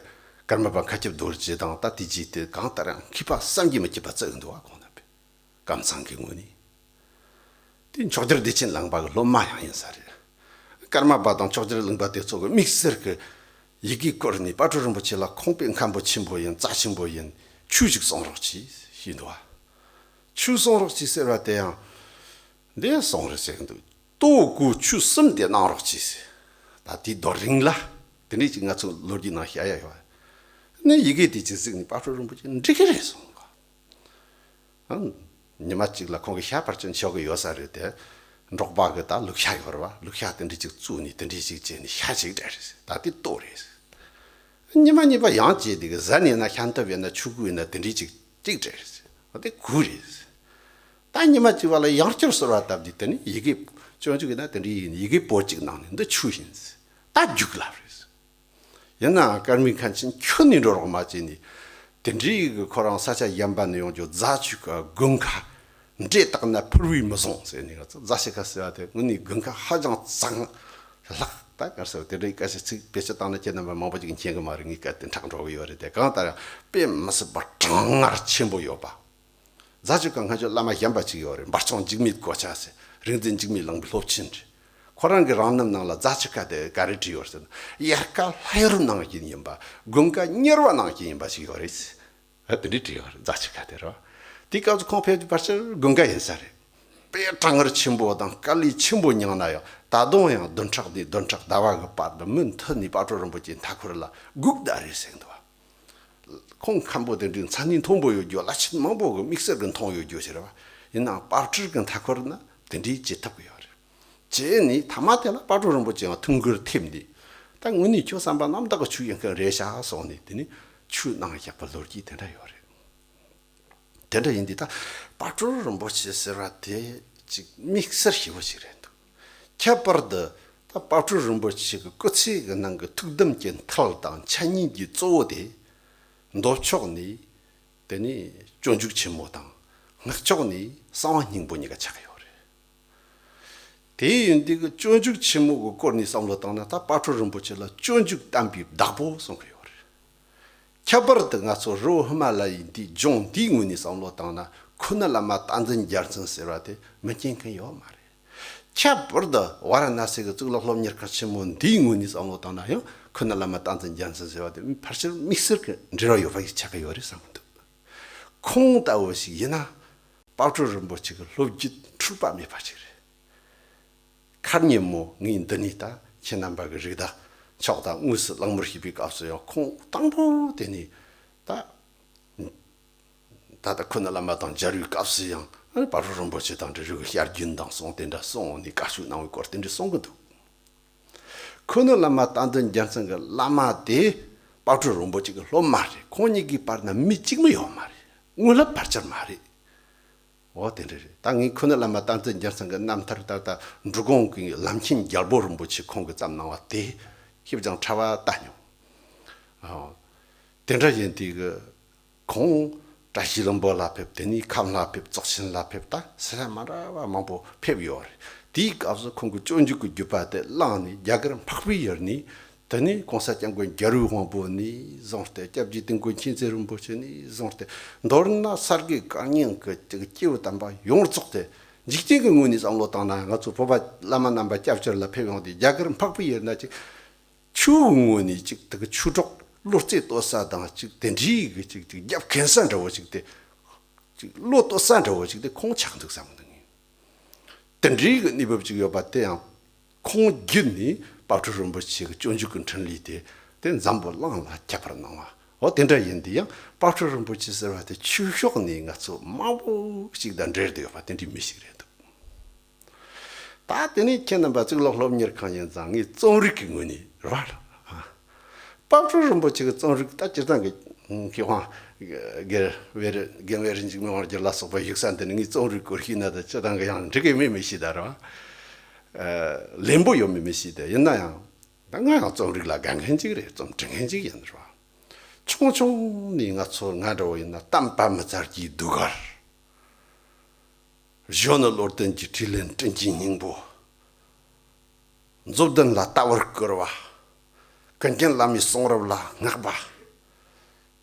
ཀརྨ་པ་མཁའ་ཁྱབ་རྡོ་རྗེ་དང་། ད་དེ་རྗེས་དེ་གང་ལྟར་ཡང་མཁས་པ་བསམ་གྱིས་མི་ཁྱབ་པ་བརྩི་གི་འདུག་བ། ཁོང་རྣམ་པས་ཀམ་ཚང་གི་ངོས་ནས། དེ་མཆོག་གྱུར་བདེ་ཆེན་གླིང་པ་གི་སློབ་མ་ཡང་ཡིན་ས་རེད། ཀརྨ་པ་དང་མཆོག་གྱུར་གླིང་པ་དེ་ཚོ་གི་དམིགས་བསལ་གྱི་ཡི་གེ་བསྐུར་ནས། དཔལ་སྤྲུལ་རིན་པོ་ཆེ་ལ་ཁོང་དཔེ་མཁན་པོ་ཆེན་པོ་ཡིན། རྩ་ཆེན་པོ་ཡིན། ཆོས་ཤིག་གསུང་རོགས་གྱིས་ཞུས་འདུག་བ། ཆོས་གསུང་རོགས་གྱིས་ཟེར་བ་དེ་ཡང་འདི་གསུང་རེད་ཟེར་གི་འདུག། ལྟོ་གོས་ཆོས་གསུམ་དེ་གནང་རོགས་གྱིས་ཟེར། ད་དེའི་རྡོ་རིང་ལ་དེ་འདྲས་ཅིག་ང་ཚོ་ལོ་རྒྱུས་ནང་བཤད་ཡ་ཡོད། ནས་ཡི་གེ་དེ་ཅིག་གཟིགས་ནས་དཔལ་སྤྲུལ་རིན་པོ་ཆེ་འགྲིག་གི་རེད་གསུངས། ཨང་། ཉི་མ་གཅིག་ལ་ཁོང་གི་ཤ་ཕར་ཕྱིན་ཆོག་གི་ཡོད་ས་རེད་དེ། འབྲོག་པ་གི་ད་ལུག་ཤ་ཡོད་རེད་བ། ལུག་ཤ་དེ་འདྲས་ཅིག་བཙུགས་ནས་དེ་འདྲས་ཅིག་བྱས་ནས་ཤ་ཅིག་སྤྲད་རེད་ཟེར། ད་དེ་ལྟོ་རེད་ཟེར། ཉི་མ་གཉིས་པ་ཡང་བྱས། དེ་གི་ཟན་ཡིན་ན་ཤ་འཐབ་ཡིན་ན་ཆོས་གོས་ཡིན་ན་དེ་འདྲས་ཅིག་ཅིག་སྤྲད་རེད་ཟེར། ཨ་དེ་གོས་རེད་ཟེར། ད་ཉི་མ་གཅིག་པ་ལ་ཡང་བསྐྱར་གསོལ་བ་བཏབ་དུས། དེ་ནི་ཡི་གེ་སྤྱོད་འཇུག་ཡིན་ན་དེ་འདྲས་ཡིན། ཡི་གེ་པོ་གཅིག་གནང་ནས་འདི་ཆོས་ཡིན་ཟེར། ད་རྒྱུགས་ལབ་རེད་ཟེར། ཡིན་ནའང་ཀརྨའི་མཁན་ཆེན་ཁྱོན་ནས་འགྲོ་རོགས་མ་བྱས་ནས། དེ་འདྲའི་གི་ཁོ་རང་ས་ཆ་གཞན་པ་ནས་ཡོང་རྒྱུ་རྫ་ཆུ་ཁ་དགུན་ཁ་འདྲེ་བཏགས་ན་ཕུར་བས་མི་བཟང་ཟེར་ནས། རྫ་ཆུ་ཁ་ཟེར་བ་དེ་དངོས་གནས་དགུན་ཁ་ཧ་ཅང་གཙང་། ལྷག་ད་ག་རེ་ཟེར། དེ་འདྲའི་སྐད་ཆ་ཚིག་བེད་སྤྱོད་བཏང་ན་ཁྱེད་རྣམ་པ་མང་པོ་ཅིག་མཁྱེན་གི་མ་རེད། ངས་སྐད་དེ་འཁྲབ་འགྲོ་གི་ཡོད་རེད་དེ། གང་ལྟར་ཡང་དཔེ་མི་སྲིད་པ་གྲང་ངར་ཆེན་པོ་ཡོད་པ། རྫ་ཆུ་ཁ་མཁན་ཆེན་བླ་མ་གཞན་པ་ཅིག་ཡོད་རེད། འབར་ཚོང་འཇིགས་མེད་གོ་ཆ་ཟེར། རིག་འཛིན་འཇིགས་མེད་གླིང་པའི་སློབ་ཆེན་རེད། ཁོ་རང་གི་རང་རྣམ་ནང་ལ་རྫ་ཆུ་ཁ་དེ་ག་རེ་བྲིས་ཡོད་ཟེར་ན། དབྱར་ཁ་ལྷ་ཡུལ་ནང་བཞིན་ཡིན་པ། དགུན་ཁ་གཉེར་བ་ནང་བཞིན་ཡིན་པ་ཞིག་ཡོད་རེད་ཟེར། ཨ་དེ་འདྲས་བྲིས་ཡོད་རེད། རྫ་ཆུ་ཁ་དེ་རེད་བ། དེའི་སྐབས་སུ་ཁོང་ཕེབས་དུས་ཕལ་ཆེར་དགུན་ཁ་ཡིན་ས་རེད། དཔེ་གྲང་ངར་ཆེན་པོ་དང་དཀའ་ལས་ཆེན་པོ་མྱངས་ན་ཡང་། ད་དུང་ཡང་བདུན་ཕྲག་ནས་བདུན་ཕྲག་ཟླ་བ་གི་བར་དུ་མུ་མཐུད་ནས་དཔལ་སྤྲུལ་རིན་པོ་ཆེའི་མཐའ་འཁོར་ལ་སྒུག་བསྡད་རེད་ཟེར་འདུག་བ། ཁོང་མཁན་པོ་དེ་འདྲའི་མཚན་ཉིད་མཐོན་པོ་ཡོད་རྒྱུ། བླ་ཆེན་མང་པོ་གི་དམིགས་བསལ་གྱི་མཐོང་ཡོད་རྒྱུ་ཞིག་རེད་བ། ཡིན་ནའང་དཔལ་སྤྲུལ་གྱི་མཐའ་འཁོར་ན་དེ་འདྲའི་བྱེད་ཐུབ་ཀྱི་ཡོད་རེད། བྱས་ནས་མཐའ་མ་དེ་ལ་དཔལ་སྤྲུལ་རིན་པོ་ཆེའང་ཐུགས་འགུལ་ཐེབས་ནས། ད་དངོས་གནས་ཁྱོད་བསམ་པ་རྣམ་དག་གི་ཆོས་ཡིན་མཁན་རེད་ཤག་གསུངས་ནས། དེ་ནས་ཆོས་གནང་བཞག་པ་ལོ་རྒྱུས་དེ་འདྲ་ཡོད་རེད། དེ་འདྲ་ཡིན་དུས་ད་དཔལ་སྤྲུལ་རིན་པོ་ཆེ་ཟེར་བ་དེ་ཅིག་དམིགས་བསལ་ཞེ་པོ་ཞིག་རེད་འདུག། ཁྱད་པར་དུ་ད་དཔལ་སྤྲུལ་རིན་པོ་ཆེ་གི་སྐུ་ཚེ་གི་ནང་གི་ཐུགས་དམ་གྱི་མཐིལ་དང་འཆད་ཉན་གྱི་གཙོ་བོ་དེ། མདོ་ཕྱོགས་ནས་དེ་ནས་སྤྱོད་འཇུག་ཆེན་མོ་དང་། སྔགས་ཕྱོགས་ནས་གསང་བ་སྙིང་པོ་གཉིས་ཀ་ཆགས་ཀྱི་ཡོད་རེད། དེ་ཡིན་དུས་ཀྱི་སྤྱོད་འཇུག་ཆེན་མོ་གི་སྐོར་ནས་བསམ་བློ་བཏང་ན། ད་དཔལ་སྤྲུལ་རིན་པོ་ཆེ་ལ་སྤྱོད་འཇུག་བསྟན་པའི་བདག་པོ་གསུང་གི་ཡོད་རེད། ཁྱད་པར་དུ་ང་ཚོ་རི་བོ་ཧི་མ་ལ་ཡའི་འདིའི་ལྗོངས་འདིའི་ངོས་ནས་བསམ་བློ་བཏང་ན། ཁུ་ནུ་བླ་མ་བསྟན་འཛིན་རྒྱལ་མཚན་ཟེར་བ་དེ་མི་མཁྱེན་མཁན་ཡོད་མ་རེད། ཁྱད་པར་དུ་ཝཱ་ར་ཎ་སི་གི་གཙུག་ལག་སློབ་གཉེར་ཁང་ཆེན་མོ་འདིའི་ངོས་ནས་བསམ་བློ་བཏང་ན་ཡང་། ཁུ་ནུ་བླ་མ་བསྟན་འཛིན་རྒྱལ་མཚན་ཟེར་བ་དེ་ཕལ་ཆེར་དམིགས་བསལ་གྱི་འབྲེལ་བ་ཡོད་པ་ཞིག་ཆགས་ཀྱི་ཡོད་རེད་བསམ་གྱི་འདུག། ཁོང་ལྟ་བུ་ཞིག་ཡིན་ན། དཔལ་སྤྲུལ་རིན་པོ་ཆེ་གི་སློབ་བརྒྱུད་འཁྲུལ་པ་མེད་པ་ཞིག་རེད། ཁར་ཉིན་མོ་ངས་འདི་ནས་ད་ཁྱེད་རྣམ་པ་གི་རིགས་བདག་མཆོག་དང་དངོས་སུ་གླེང་མོལ་བྱེད་པའི་སྐབས་སུ་ཡང་། ཁོང་དང་པོ་དེ་ནས་ད། ད་ལྟ་ཁུ་ནུ་བླ་མ་དང་མཇལ་བའི་སྐབས་སུ་ཡང་། ཨ་ནི་དཔལ་སྤྲུལ་རིན་པོ་ཆེ་དང་འབྲེལ་བའི་བྱ་རྒྱུན་དང་གསུང་དེ་འདྲ་གསུངས་ནས་བཀའ་ཤོག་གནང་བའི་སྐོར་དེ་འདྲ་གསུང་གི་འདུག། ཁུ་ནུ་བླ་མ་བསྟན་འཛིན་རྒྱལ་མཚན་གྱི་བླ་མ་དེ་དཔལ་སྤྲུལ་རིན་པོ་ཆེ་གི་སློབ་མ་རེད། ཁོང་གཉིས་ཀྱི་བར་ན་མི་གཅིག་མི་ཡོད་མ་རེད། དངོས་སློབ་ཕལ་ཆེར་མ་རེད། འོ་དེ་འདྲ་རེད། ད་ངས་ཁུ་ནུ་བླ་མ་བསྟན་འཛིན་རྒྱལ་མཚན་གྱི་རྣམ་ཐར་ད་ལྟ་འབྲི་གུང་གི་བླ་མཁྱེན་རྒྱལ་པོ་རིན་པོ་ཆེ་ཁོང་གིས་བརྩམས་གནང་བ་དེ་ཞིབ་ཅིང་ཕྲ་བ་ལྟ་མྱོང་། ཨོ། དེ་འདྲ་ཡིན་དུས་ཀྱི་ཁོང་བཀྲ་ཤིས་ལྷུན་པོ་ལ་ཕེབས། དེ་ནས་ཁམས་ལ་ཕེབས། རྫོགས་ཆེན་ལ་ཕེབས། ད་ས་ཆ་མ་འདྲ་བ་མང་པོ་ཕེབས་ཡོད་རེད། དེའི་སྐབས་སུ་ཁོང་གིས་སྤྱོད་འཇུག་གི་བརྒྱུད་པ་དེ་བླངས་ནས། རྒྱ་གར་འཕགས་པའི་ཡུལ་ནས། དེ་ནས་༸གོང་ས་༸སྐྱབས་མགོན་རྒྱལ་བའི་དབང་པོ་ནས་བཟུང་སྟེ། སྐྱབས་རྗེ་དིལ་མགོ་མཁྱེན་བརྩེ་རིན་པོ་ཆེ་ནས་བཟུང་སྟེ། མདོར་ན་ས་དགེ་བཀའ་རྙིང་གི་སྐྱེས་བུ་དམ་པ་ཡོངས་རྫོགས་དེ། འཇིག་རྟེན་གྱི་ངོས་ནས་བསམ་བློ་བཏང་ན། ང་ཚོ་བོད་པ་བླ་མ་རྣམ་པ་སྐྱབས་བཅོལ་ལ་ཕེབས་ཡོང་དུས། རྒྱ་གར་འཕགས་པའི་ཡུལ་ན་ཅིག་ཆོས་ཀྱི་ངོས་ནས་ཅིག་དེ་གི་ཆོས་གྲོགས་བློ་རྩེ་གཏོད་ས་དང་། ཅིག་དེ་འདྲའི་གི་ཅིག་ཅིག་རྒྱབ་འགེངས་ས་འདྲ་བོ་ཅིག་དེ། ཅིག་བློ་གཏོད་ས་འདྲ་བོ་ཅིག་དེ་ཁོང་ཆགས་འདུག་བསམ་གི་འདུག། ངས་དེ་འདྲའི་གི་གནས་བབ་ཅིག་ཡོད་པ་དེ་ཡང་ཁོང་བརྒྱུད་ནས་དཔལ་སྤྲུལ་རིན་པོ་ཆེ་གི་སྤྱོད་འཇུག་གི་འཕྲིན་ལས་དེ་དེ་འཛམ་བུ་གླིང་ལ་ཁྱབ་པར་གནང་བ། འོ་དེ་འདྲ་ཡིན་དུས་ཡང་དཔལ་སྤྲུལ་རིན་པོ་ཆེ་ཟེར་བ་དེ་ཆོས་ཕྱོགས་ནས་ང་ཚོ་མང་པོ་ཞིག་དང་འབྲེལ་བསྡད་ཡོད་པ་དེ་འདྲའི་མི་ཞིག་རེད་འདུག། ད་དེ་ནས་ཁྱེད་རྣམ་པ་གཙུག་ལག་སློབ་གཉེར་ཁང་ཡིན་ཙང་། ངས་རྩོམ་རིག་གི་ངོས་ནས་རེད་བ། དཔལ་སྤྲུལ་རིན་པོ་ཆེ་གི་རྩོམ་རིག་ད་སྤྱིར་བཏང་གི་མཁས་དབང་སྒེར་བེ་རི་རྒན་བེ་རི་འཇིགས་མེད་དབང་རྒྱལ་ལ་སོགས་པ་བཞུགས་ས་འདི་ནས་ངའི་རྩོམ་རིག་སྐོར་ཤེས་ན་ད་སྤྱིར་བཏང་གི་ཡང་འགྲིག་གི་མེད་མི་ཤེས་ད་ར། ལེན་པོ་ཡོད་མེད་མི་ཤེས་ད། ཡིན་ན་ཡང་ད་ང་ཡང་རྩོམ་རིག་ལ་དགའ་མཁན་ཅིག་རེད། རྩོམ་འབྲི་མཁན་ཅིག་ཡིན་ར། ཆུང་ཆུང་ནས་ང་ཚོ་ང་འདྲ་བོ་ཡིན་ན་གཏམ་དཔེ་མི་སྲིད་ཀྱི་ཟློས་གར། གཞོན་ནུ་བློ་ལྡན་གྱི་དྲིས་ལན་སྤྲིན་གྱི་སྙིང་པོ། མཛོད་ལྡན་ལ་ལྟ་བར་བསྐུལ་བ། ཀུན་མཁྱེན་བླ་མའི་གསུང་རབ་ལ་བསྔགས་པ།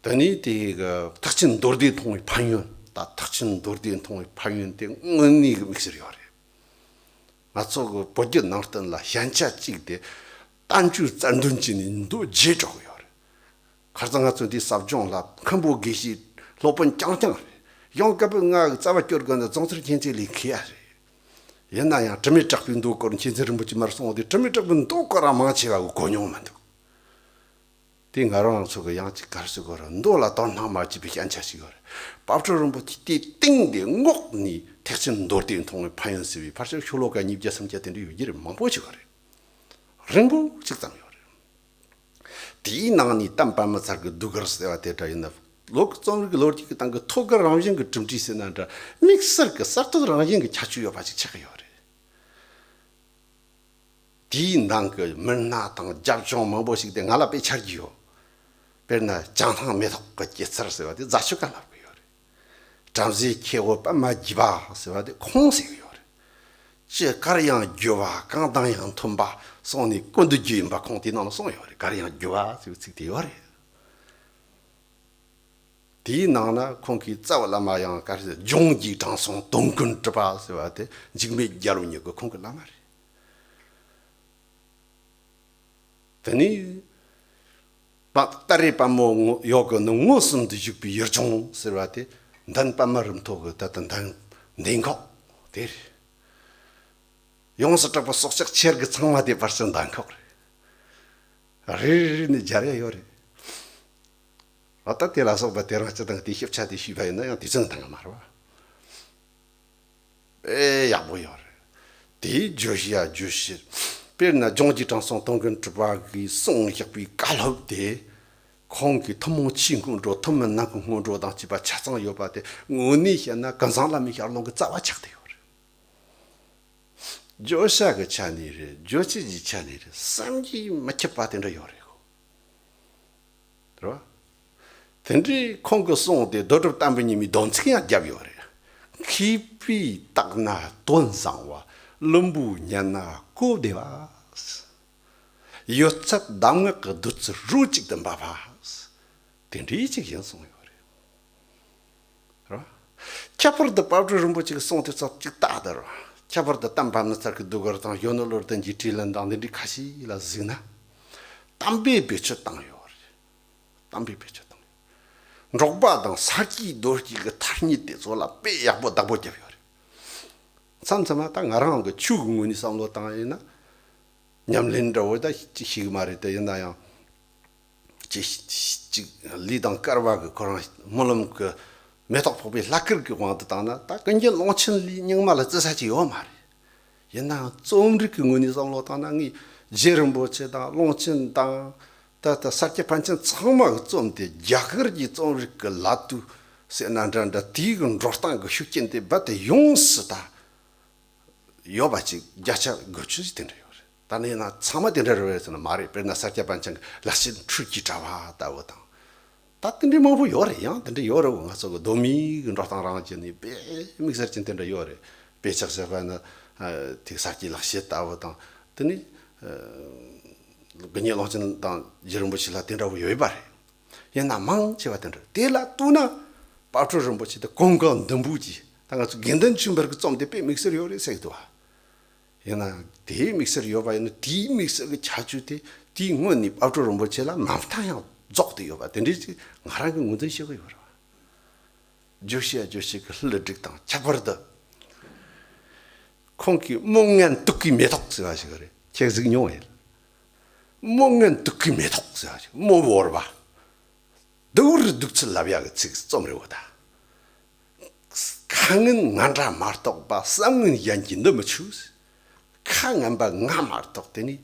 དེ་ནས་དེ་གི་ཐེག་ཆེན་མདོ་སྡེ་མཐོང་བའི་ཕན་ཡོན། ད་ཐེག་ཆེན་མདོ་སྡེ་མཐོང་བའི་ཕན་ཡོན་དེ་དངོས་གནས་ཀྱི་དམིགས་བསལ་ཡོད་རེད། ང་ཚོ་གི་བོད་བརྒྱུད་ནང་བསྟན་ལ་ཞན་ཆ་གཅིག་དེ་བསྟན་བཅོས་རྩལ་འདོན་བྱས་ནས་མདོ་བརྗེད་འགྲོ་གི་ཡོད་རེད། ཁ་སང་ང་ཚོ་འདི་ཟབ་སྦྱོང་ལ་མཁན་པོ་དགེ་བཤེས་སློབ་དཔོན་རྐྱང་རྐྱང་རེད། ཡང་སྐབས་ང་གི་རྩ་བ་སྐྱོར་དགོས་ན་རྫོང་སར་མཁྱེན་བརྩེ་ལས་མཁས་ཡ་རེད། ཡིན་ན་ཡང་དྲི་མེད་གྲགས་པའི་མདོ་སྐོར་མཁྱེན་བརྩེ་རིན་པོ་ཆེ་མར་གསུངས་ཏེ། དྲི་མེད་གྲགས་པའི་མདོ་སྐོར་རང་མང་ཆེ་བ་གི་གོ་མྱོང་མི་འདུག། དེ་ང་རང་ཚོ་གི་ཡང་ཅིག་གར་སི་གོ་ར་མདོ་ལ་དོ་སྣང་མ་བྱས་པའི་ཞན་ཆ་ཞིག་ཡོད་རེད། དཔལ་སྤྲུལ་རིན་པོ་ཆེ་དེའི་སྟེང་དེ་ངོགས་ནས་ཐེག་ཆེན་མདོ་སྡེ་མཐོང་བའི་ཕན་ཡོན་ཟེར་བའི་ཕར་ཕྱོགས་ཤོ་ལོ་ཀ་ཉིས་བརྒྱ་སུམ་བརྒྱ་དེ་འདྲ་ཡོད་རྒྱུ་རེད། མང་པོ་ཞིག་ཡོད་རེད། རིང་པོ་ཞིག་ཙམ་ཡོད་རེད། དེའི་ནང་ནས་གཏམ་དཔེ་མི་སྲིད་ཀྱི་ཟློས་གར་ཟེར་བ་དེ་འདྲ་ཡིན་ན། ལོ་རྩོམ་རིག་ལོ་རྒྱུས་ཀྱི་སྟེང་གི་ཐོད་བརྒལ་རང་བཞིན་གྱི་གྲུབ་འབྲས་ཟེར་ན་འདྲ། དམིགས་བསལ་གྱི་གསར་གཏོད་རང་བཞིན་གྱི་ཁྱད་ཆོས་ཡོད་པ་ཞིག་ཆགས་ཀྱི་ཡོད་རེད། དེའི་ནང་གི་མི་སྣ་དང་རྒྱབ་ལྗོངས་མང་པོ་ཞིག་དེ་ང་ལ་དཔེ་ཆ་རྒྱུས་ཡོད། དཔེར་ན་བྱང་ཐང་མེ་ཏོག་གི་སྐྱེད་ཚལ་ཟེར་བ་དེ་རྫ་ཆུ་ཀ་ལབ་ཀྱི་ཡོད་རེད། བྲམ་ཟེའི་ཁྱེའུ་པདྨ་རྒྱས་པ་ཟེར་བ་དེ་ཁོང་ཟེར་གྱི་ཡོད་རེད། ཅི་གར་ཡང་རྒྱུ་བ་གང་དང་ཡང་མཐུན་པ་གསུངས་ནས་ཀུན་ཏུ་རྒྱུ་ཡིན་པ་ཁོང་དེའི་ནང་ལ་གསུངས་ཡོད་རེད། གར་ཡང་རྒྱུ་བ་ཟེར་བའི་ཚིག་དེ་ཡོད་རེད། དེའི་ནང་ན་ཁོང་གིས་རྩ་བའི་བླ་མ་ཡང་ག་རེ་ཟེར། ལྗོངས་ཀྱི་དྲང་སྲོང་དོན་ཀུན་གྲུབ་པ་ཟེར་བ་དེ་འཇིགས་མེད་རྒྱལ་པོ་ཉིད་ཀྱི་ཁོང་གི་བླ་མ་རེད། དེ་ནས་པ་ཏཱ་རེ་དཔལ་མོ་ངོ་ཡོག་གི་ནི་མངོན་སུམ་དུ་བཞུགས་པའི་ཡུལ་ལྗོངས་ཟེར་བ་དེ་འདན་པདྨ་རིམ་མཐོ་གི་ད་ལྟ་འདན་འདན་ཁོག་དེ་རེད། ཡོངས་སུ་གྲགས་པ་སྲོག་ཆགས་ཁྱེར་གི་ཚང་མ་དེ་བར་སྲིད་འདན་ཁོག་རེད། རེ་རེ་ནས་སྦྱར་ཡ་ཡོད་རེད། ཨ་ད་དེ་ལ་སོགས་པ་དེ་རང་སྤྱི་དང་དེའི་ཞིབ་ཆ་དེ་ཞུས་པ་ཡིན་ན་ཡང་དུས་ཚོད་འདང་གི་མ་རེད་བ། དཔེ་ཡག་པོ་ཡོད་རེད། དེའི་བརྗོད་གཞི་ཡ་བརྗོད་གཞི། དཔེར་ན་ལྗོངས་ཀྱི་དྲང་སྲོང་དོན་ཀུན་གྲུབ་པ་གིས་གསུངས་བཞག་པའི་བཀའ་སློབ་དེ། ཁོང་གིས་ཐུན་མོང་ཆོས་སྔོན་འགྲོ། ཐུན་མིན་ནང་གི་སྔོན་འགྲོ་དང་བཅས་པ་ཆ་ཚང་ཡོད་པ་དེ་དངོས་གནས་བཤད་ན་ཀུན་བཟང་བླ་མའི་ཞལ་ལུང་གི་རྩ་བ་ཆགས་བསྡད་ཡོད་རེད། བརྗོད་བྱ་གི་ཆ་ནས་རེད། རྗོད་བྱེད་ཀྱི་ཆ་ནས་རེད། བསམ་གྱིས་མི་ཁྱབ་པ་དེ་འདྲ་ཡོད་རེད་གོ། རེད་བ། དེ་འདྲའི་ཁོང་གི་གསུང་དེ་རྡོ་གྲུབ་བསྟན་པའི་ཉི་མའི་སྡོམ་ཚིག་ཡང་བརྒྱབ་ཡོད་རེད། མཁས་པས་བརྟགས་ན་དོན་བཟང་བ། བླུན་པོས་ཉན་ན་གོ་བདེ་བ། ཡོད་ཚད་གདམས་ངག་གི་བདུད་རྩི་རོ་གཅིག་ཏུ་འབབ་པ། དེ་འདྲའི་ཅིག་ཡིན་གསུངས་ཡོད་རེད། རེད་བ། ཁྱད་པར་དུ་དཔལ་སྤྲུལ་རིན་པོ་ཆེ་གི་གསུང་དེ་ཚོ་ཅིག་ལྟ་དེ་རེད་བ། ཁྱད་པར་དུ་གཏམ་དཔེ་མི་སྲིད་ཀྱི་ཟློས་གར་དང་། གཞོན་ནུ་བློ་ལྡན་གྱི་དྲིས་ལན་དང་། འདི་འདྲའི་ཁ་ཤས་ལ་གཟིགས་ན། གཏམ་དཔེ་བེད་སྤྱོད་བཏང་ཡོད་རེད། གཏམ་དཔེ་བེད་སྤྱོད་བཏང་ཡོད། འབྲོག་པ་དང་ས་སྐྱེས་རྡོ་སྐྱེས་ཀྱི་ཐ་སྙད་དེ་ཚོ་ལ་དཔེ་ཡག་པོ་བདག་པོ་བརྒྱབ་ཡོད་རེད། མཚམས་མཚམས་ལ་ད་ང་རང་གི་ཆོས་ཀྱི་ངོས་ནས་བསམ་བློ་བཏང་ཡིན་ན། ཉམས་ལེན་འདྲ་བོ་ད་ཅིག་ཤེས་གི་མ་རེད་དེ། ཡིན་ན་ཡང་ཅིག་ཅིག་ལུས་དང་སྐལ་བ་གི་ཁོ་རང་སྨོན་ལམ་གི་མེ་ཏོག་ཕོག་པའི་ལྷ་སྐལ་གི་དབང་དུ་བཏང་ན། ད་ཀུན་མཁྱེན་ཀློང་ཆེན་ལས་རྙིང་མ་ལ་བརྩི་ས་ཅིག་ཡོད་མ་རེད། ཡིན་ནའང་རྩོམ་རིག་གི་ངོས་ནས་བསམ་བློ་བཏང་ན། ངས་རྗེ་རིན་པོ་ཆེ་དང་ཀློང་ཆེན་དང་། ད་ལྟ་ས་སྐྱ་པཎ་ཆེན་ཚང་མ་གི་རྩོམ་དེ་རྒྱ་གར་གྱི་རྩོམ་རིག་གི་ལ་དུ་ཟེར་ན་འདྲ་འདྲ། དེའི་གི་འགྲོ་སྟངས་གི་ཤུགས་རྐྱེན་དེ་རྦད་དེ་ཡོངས་སུ་ད་ཡོད་པ་ཅིག། བརྒྱ་ཆ་དགུ་བཅུ་ཞིག་དེ་འདྲ་ཡོད་རེད། ད་ནི་ཡིན་ན་ཚང་མ་དེ་འདྲ་རེད་པས་ཟེར་ན་མ་རེད། དཔེར་ན་ས་སྐྱ་པཎ་ཆེན་གྱི་ལེགས་བཤད་འཕྲུལ་གྱི་དྲ་བ་ལྟ་བུ་དང་། ད་དེ་འདྲའི་མང་པོ་ཡོད་རེད། ཡང་དེ་འདྲ་ཡོད་རེད། ང་ཚོ་གི་གདོད་མའི་གི་འགྲོ་སྟངས་རང་བཞིན་ནས་དཔེ་དམིགས་བསལ་ཅན་དེ་འདྲ་ཡོད་རེད། དཔེ་ཆ་བཞག་པ་ན། ཨ། དེ་ས་སྐྱའི་ལེགས་བཤད་ལྟ་བུ་དང་། དེ་ནི། ཨ། དགེ་བསྙེན་ཀློང་ཆེན་དང་རྗེ་རིན་པོ་ཆེ་ལ་དེ་འདྲ་བོ་ཡོད་པ་རེད། ཡིན་ན་མང་ཆེ་བ་དེ་འདྲ། དེ་ལ་ལྟོས་ན་དཔལ་སྤྲུལ་རིན་པོ་ཆེ་དེ་གོང་གི་འདུན་པོ་གྱིས། ད་ང་ཚོ་དགེ་འདུན་ཆོས་འཕེལ་གྱི་རྩོམ་དེ་དཔེ་དམིགས་བསལ་ཡོད་རེད་ཟེར་གི་འདུག་བ། ཡིན་ན་དེའི་དམིགས་བསལ་ཡོད་པ་ཡིན་ན། དེའི་དམིགས་བསལ་གྱི་ཁྱད་ཆོས་དེ་དེའི་སྔོན་ནས་དཔལ་སྤྲུལ་རིན་པོ་ཆེ་ལ་མ་མཐའ་ཡང་རྫོགས་ཏེ་ཡོད་པ་དེ་འདྲའི་ཅིག་ང་རང་གིས་ངོས་འཛིན་བྱེད་ཀྱི་ཡོད་རེད་བ། བརྗོད་བྱེད་བརྗོད་བྱེད་ཀྱི་ལྷུ་ལུ་སྒྲིག་དང་། ཁྱད་པར་དུ་ཁོང་གིས་སྨོན་ངན་དུག་གི་མེ་ཏོག་ཟེར་བ་ཞིག་རེད། ཁྱེད་གཟིགས་མྱོང་ཡིན། སྨོན་ངན་དུག་གི་མེ་ཏོག་ཟེར་བ་ཞིག། སྨོན་བོར་བ། སྡུག་རུ་སྡུག་ཚུལ་ལབ་ཡག་གི་ཚིག་རྩོམ་རེད་བ་ད། ཁ་ངན་ང་འདྲ་མ་གཏོགས་པ། བསམ་ངན་གཞན་གྱིས་འདི་མི་ཆུ། ཁ་ངན་པ་ང་མ་གཏོགས་དེ་ནི་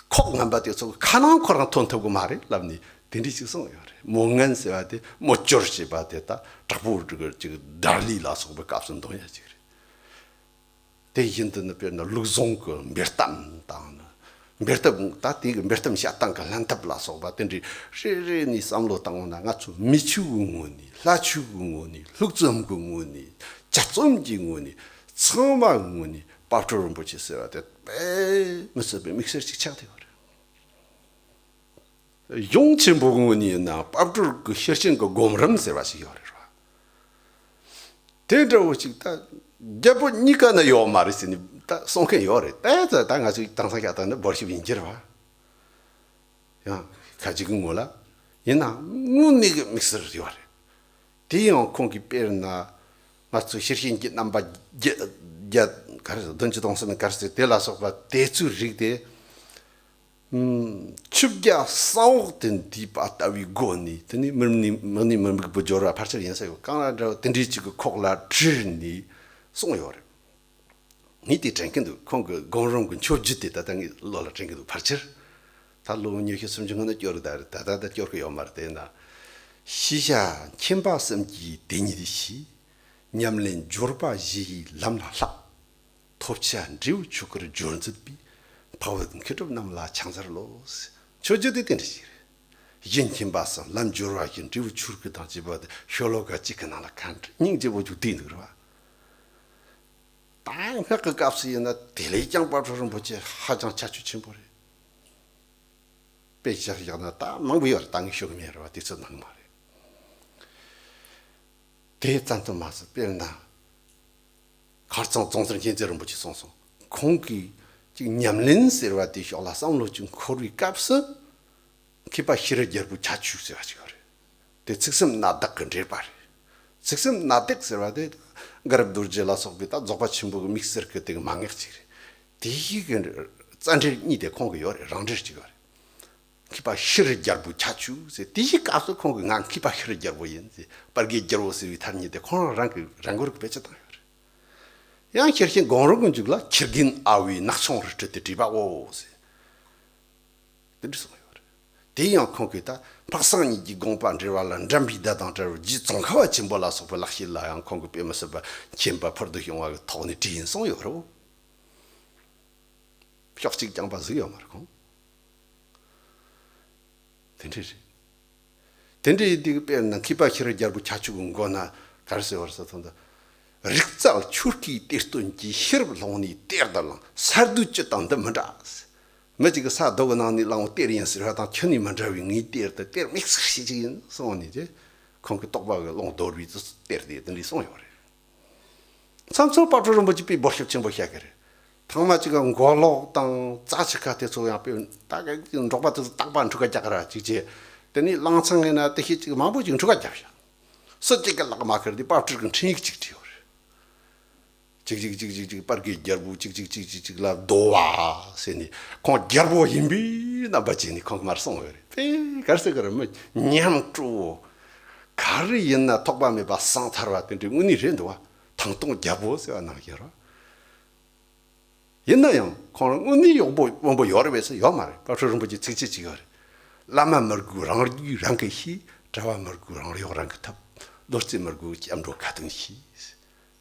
ཁོག་ངན་པ་དེ་ཚོ་ཁ་ནང་ཁོ་རང་ཐོན་ཐུབ་གི་མ་རེད་ལབ་ནས་དེ་འདྲ་ཞིག་གསུངས་ཡོད་རེད། མོ་ངན་ཟེར་བ་དེ་མོ་སྐྱོར་བྱེད་པ་དེ་ད་དྲག་པོ་འགྲིག་གི་ཅིག་དར་ལི་ལ་སོགས་པའི་སྐབས་སུ་འདོན་ཡ་ཅིག་རེད། དེ་བཞིན་དུ་ནི་དཔེར་ན་ལུགས་ཟུང་གི་འབེལ་གཏམ་དང་ནི། འབེལ་གཏམ་ད་དེ་གི་འབེལ་གཏམ་བཤད་སྟངས་ཀྱི་ལྷན་ཐབས་ལ་སོགས་པ་དེ་འདྲའི་རེ་རེ་ནས་བསམ་བློ་བཏང་ན། ང་ཚོ་མི་ཆོས་ཀྱི་ངོས་ནས། ལྷ་ཆོས་ཀྱི་ངོས་ནས། ལྷུག་རྩོམ་གྱི་ངོས་ནས། དཔྱད་རྩོམ་གྱི་ངོས་ནས། ཚང་མ་གི་ངོས་ནས་དཔལ་སྤྲུལ་རིན་པོ་ཆེ་ཟེར་བ་དེ་དཔེ་མི་སྲིད་པའི་དམིགས་བསལ་ཅིག་ཆགས་བསྡད་ཡོད་རེད། གཞུང་ཆེན་པོ་གི་ངོས་ནས་ཡིན་ན་དཔལ་སྤྲུལ་གྱི་ཤེར་ཕྱིན་གྱི་སྒོམ་རིམ་ཟེར་བ་ཞིག་ཡོད་རེད་བ། དེ་འདྲ་བོ་ཅིག་ད་རྒྱལ་པོ་གཉིས་ཀ་ན་ཡོད་མ་རེད་ཟེར་ནས་ད་གསུང་མཁན་ཡོད་རེད། ད་ད་ད་ང་ཚོས་དེང་སང་བཤད་སྟངས་ནི་འབོར་ཤིབ་ཡིན་གྱི་རེད་བ། ཡང་ཁ་ཅིག་གི་ངོ་ལ་ཡིན་ན་དངོས་གནས་ཀྱི་དམིགས་བསལ་ཡོད་རེད། དེ་ཡང་ཁོང་གིས་དཔེར་ན་ང་ཚོ་ཤེར་ཕྱིན་གྱི་རྣམ་པ་བརྒྱད་བརྒྱད་ག་རེ་བདུན་ཅུ་དོན་གསུམ་ག་རེ་ཟེར་དེ་ལ་སོགས་པ་དེ་ཚོའི་རིགས་དེ། ཨུམ། ཆོས་བརྒྱ་གསང་འོག་ཏུ་འདུས་པ་ལྟ་བུའི་སྒོ་ནས་དེ་ནི་མི་ནི་མི་ནི་མི་དམིགས་པའི་སྦྱོར་བ་ཕལ་ཆེར་ཡིན་ས་ཡོད། གང་ལ་འདྲ་བ་དེ་འདྲའི་ཅིག་གི་ཁོག་ལ་དྲིལ་ནས་གསུངས་ཡོད་རེད། ངས་དེ་དྲན་གྱི་འདུག་ཁོང་གི་སྒོམ་རིམ་གྱི་མཆོད་བརྗོད་དེ་ད་ལྟ་ངའི་བློ་ལ་དྲན་གྱི་འདུག་ཕལ་ཆེར་ད་ལོ་ཉི་ཤུ་སུམ་ཅུ་སྔོན་ན་སྐྱོར་གི་ད་རེད། ད་ད་ད་སྐྱོར་གི་ཡོད་མ་རེད། དེ་ན། ཤེས་བྱ་མཁྱེན་པ་གསུམ་གྱི་དེ་ཉིད་ཤེས། ཉམས་ལེན་སྦྱོར་བ་བཞི་ཡི་ལམ་ལ་བསླབ། ཐོབ་བྱ་འབྲས་བུ་ཆོས་སྐུར་སྦྱོར་མཛད་པའི། འཕགས་བོད་མཁས་གྲུབ་རྣམས་ལ་ཕྱག་འཚལ་ལོ། མཆོད་བརྗོད་དེ་དེ་འདྲ་ཞིག་རེད། གཞི་མཁྱེན་པ་གསུམ། ལམ་སྦྱོར་བ་བཞི། འབྲས་བུ་ཆོས་སྐུ་དང་བཅས་པ་དེ་ཤོ་ལོ་ཀ་གཅིག་གི་ནང་ལ་ག་འདྲ་སྙིང་རྗེ་བོ་ཅིག་བསྡུས་འདུག་རེད་བ། ད་སྔགས་ཀྱི་སྐབས་སུ་ཡིན་ན་དེ་ལས་ཀྱང་དཔལ་སྤྲུལ་རིན་པོ་ཆེ་ཧ་ཅང་ཁྱད་ཆོས་ཆེན་པོ་རེད། དཔེ་བཞག་བཞག་ན་ད་མང་པོ་ཡོད་རེད། ད་ངས་ཤོད་གི་མེད་རེད་བ། དེ་ཚོ་ནང་མ་རེད། དེ་ཙམ་དུ་མ་ཟད་དཔེར་ན། ཁར་ཚང་ཙོང་ཚར་མཁྱེན་བརྩེ་རིན་པོ་ཆེས་གསུངས་སོང་། ཁོང་གིས་ཅིག་ཉམས་ལེན་ཟེར་བ་དེའི་ཕྱོགས་ལ་བསམ་བློ་ཅིག་འཁོར་བའི་སྐབས་སུ། མཁས་པ་ཤེས་རབ་རྒྱལ་པོའི་ཁྱད་ཆོས་ཟེར་བ་ཅིག་ཡོད་རེད། དེ་ཚིག་གསུམ་སྣ་བདག་གི་འགྲེལ་པ་རེད། ཚིག་གསུམ་སྣ་བདག་ཟེར་བ་དེ་དགའ་རབ་རྡོ་རྗེ་ལ་སོགས་པའི་ད་རྫོགས་པ་ཆེན་པོ་གི་དམིགས་བསལ་གྱི་དེ་གི་མན་ངག་ཅིག་རེད། དེ་བཞི་གི་རྩ་འགྲེལ་གཉིས་དེ་ཁོང་གི་ཡོད་རེད། རང་འགྲེལ་གཅིག་ཡོད་རེད། མཁས་པ་ཤེས་རབ་རྒྱལ་པོའི་ཁྱད་ཆོས་ཟེར། དེ་བཞི་སྐབས་སུ་ཁོང་གིས་ང་མཁས་པ་ཤེས་རབ་རྒྱལ་པོ་ཡིན་ཟེར། དཔལ་དགེ་རྒྱལ་པོ་ཟེར་བའི་ཐ་སྙད་དེ་ཁོང་རང་རང་གི་རང་མགོར་གི་བེད་སྤྱོད་བཏང་ཡོད་རེད། ཡང་ཤེར་ཕྱིན་སྒོམ་རིམ་གྱི་མཇུག་ལ་ཁྱི་རྒན་ཨ་ཝའི་ནག་ཆུང་རི་ཁྲོད་དུ་བྲིས་པའོ་ཟེར། དེ་འདྲ་གསུངས་ཡོད་རེད། དེ་ཡང་ཁོང་གིས་ད་སྔགས་སངས་རྒྱས་ཀྱི་དགོངས་པ་འགྲེལ་བ་ལ་འགྲན་པའི་བརྡ་དང་བྲལ་བའི་རྗེ་ཙོང་ཁ་པ་ཆེན་པོ་ལ་སོགས་པའི་ལེགས་བཤད་ལ་ཡང་ཁོང་གིས་དཔེ་མི་སྲིད་པ་མཁྱེན་པ་ཕུལ་དུ་བྱུང་བ་གི་ཐོག་ནས་བྲིས་ཡིན་གསུངས་ཡོད་རེད། ཕྱོགས་གཅིག་རྐྱང་པ་ཟིག་ཡོད་མ་རེད་ཁོང་། དེ་འདྲ་རེད། དེ་འདྲ་ཡིན་དུས་དཔེར་ན་མཁས་པ་ཤེས་རབ་རྒྱལ་པོ་ཁྱད་ཆོས་ཀྱི་མགོ་ན་ག་རེ་ཟེར་བ་རེད་ཟེར་ཐོན་ཏེ། རིག་རྩལ་ཆོས་སྐུའི་གཏེར་སྟོན་གྱིས། ཤེས་རབ་ལྷུང་ནས་གཏེར་དུ་བླངས། ས་རྡུལ་བཅུད་དང་འདི་མི་འདྲ། མི་གཅིག་གིས་ས་རྡོ་གི་ནང་ནས་བླངས་པའི་གཏེར་ཡིན་ཟེར་བ་དང་ཁྱོན་ནས་མི་འདྲ་བའི་ངའི་གཏེར་དེ་གཏེར་དམིགས་བསལ་ཞིག་ཡིན་གསུངས་ནས་དེ། ཁོང་གི་རྟོགས་པ་གི་ཀློང་རྡོལ་བའི་གཏེར་དེ་དེ་འདྲས་གསུངས་ཡོད་རེད། མཚམས་མཚམས་དཔལ་སྤྲུལ་རིན་པོ་ཆེ་དཔེ་འབོར་ཤུགས་ཆེན་པོ་བཤད་གི་རེད། ཐང་མ་གཅིག་ག་མགོ་ལོག་དང་རྩ་ཆེ་ཁ་དེ་ཚོ་ཡང་དཔེ་ད་ག་འབྲོག་པ་དེ་ཚོ་རྟག་པར་འཁྲུག་ག་རྒྱག་གི་ར་གཅིག་བྱས། དེ་ནས་གླང་ཚང་ཡིན་ན་དེ་ཤེད་གཅིག་མང་པོ་ཅིག་འཁྲུག་ག་རྒྱབ་ཤག་སུ་གཅིག་གི་ལག་མ་ཁུར་དེ་དཔལ་སྤྲུལ་གྱི་འཕྲིན་ཡིག་ཅིག་བྲིས་ཡོད་རེད། ཅིག་ཅིག་ཅིག་ཅིག་ཅིག་དཔལ་དགེ་རྒྱལ་པོ་ཅིག་ཅིག་ཅིག་ཅིག་ཅིག་ལ་བསྡོ་བ་ཟེར་ནས་ཁོང་རྒྱལ་པོ་ཡིན་པའི་རྣམ་པ་བྱས་ནས་ཁོང་གི་མར་སོང་བ་རེད། དཔེ་ག་རེ་ཟེར་གི་རེད། མི་ཉམས་དྲོ་བོ། ག་རེ་ཡིན་ན་ཐོགས་པ་མེད་པ་སངས་ཐར་བ་དེ་འདྲའི་དངོས་གནས་རེད་འདུག་བ། ཐང་སྟོང་རྒྱལ་པོ་ཟེར་བ་ནང་བཞིན་རེད། ཡིན་ན་ཡང་ཁོང་རང་དངོས་གནས་ཡོང་པོ་དབང་པོ་ཡོད་རེད་པས་ཟེར་ཡོད་མ་རེད། དཔལ་སྤྲུལ་རིན་པོ་ཆེ་ཚིགས་བཅད་གཅིག་ཡོད་རེད། བླ་མ་མི་དགོས་རང་རྒྱུད་རང་གིས་ཤེས། གྲྭ་པ་མི་དགོས་རང་གཡོག་རང་གིས་ཐུབ། བློ་རྩེ་མི་དགོས་སྐྱབས་འགྲོ་ཁ་ཏོན་ཤེས།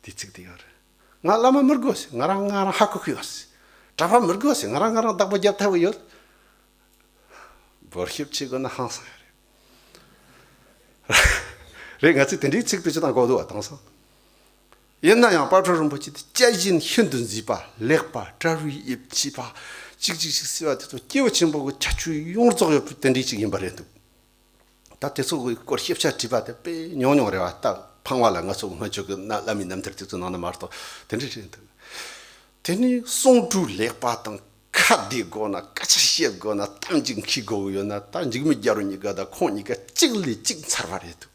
དེ་ཚིག་དེ་ཡོད་རེད། ང་བླ་མ་མི་དགོས་ཟེར། ང་རང་ང་རང་ཧ་གོ་གི་ཡོད་ཟེར། གྲྭ་པ་མི་དགོས་ཟེར། ང་རང་ང་རང་བདག་པོ་རྒྱབ་ཐུབ་ཀྱི་ཡོད། འབོར་ཤུགས་ཆེ་དགོས་ན་ཧང་སང་ཡ་རེད། རེད། ང་ཚོས་དེ་འདྲའི་ཚིག་དེ་ཅི་དང་གོ་འདུག་བ། དེང་སང་། ཡིན་ན་ཡང་དཔལ་སྤྲུལ་རིན་པོ་ཆེ་དེ་དཔྱད་གཞན་ཤིན་ཏུ་མཛེས་པ། ལེགས་པ། བཀྲ་བའི་དབྱིབས་མཆིས་པ། ཅིག་ཅིག་ཅིག་ཟེར་བ་དེ་ཚོ་སྐྱེས་བུ་ཆེན་པོ་གི་ཁྱད་ཆོས་ཡོངས་རྫོགས་ཡོད་པའི་དེ་འདྲའི་ཅིག་ཡིན་པ་རེད་འདུག་ད་དེ་ཚོ་གི་སྐོར་ཞིབ་ཆ་དྲིས་པ་དེ་དཔེ་ཉུང་ཉུང་རེད་བ། ད་ཕངས་པ་ལ་ང་ཚོ་སྔོན་ཆད་ཀྱི་ན་བླ་མའི་རྣམ་ཐར་དེ་ཚོ་ནང་ན་མ་གཏོགས་དེ་འདྲ་རེད་འདུག་དེ་ནས་གསུང་སྒྲོས་ལེགས་པ་དང་ཁ་བདེ་དགོས་ན། སྐད་ཆ་བཤད་དགོས་ན། གཏམ་གཅིག་འཁེལ་དགོས་ཀྱི་ཡོད་ན། ད་འཇིགས་མེད་རྒྱལ་པོ་གཉིས་ཀ་དང་ཁོང་གཉིས་ཀ་གཅིག་ལས་གཅིག་མཚར་བ་རེད་འདུག་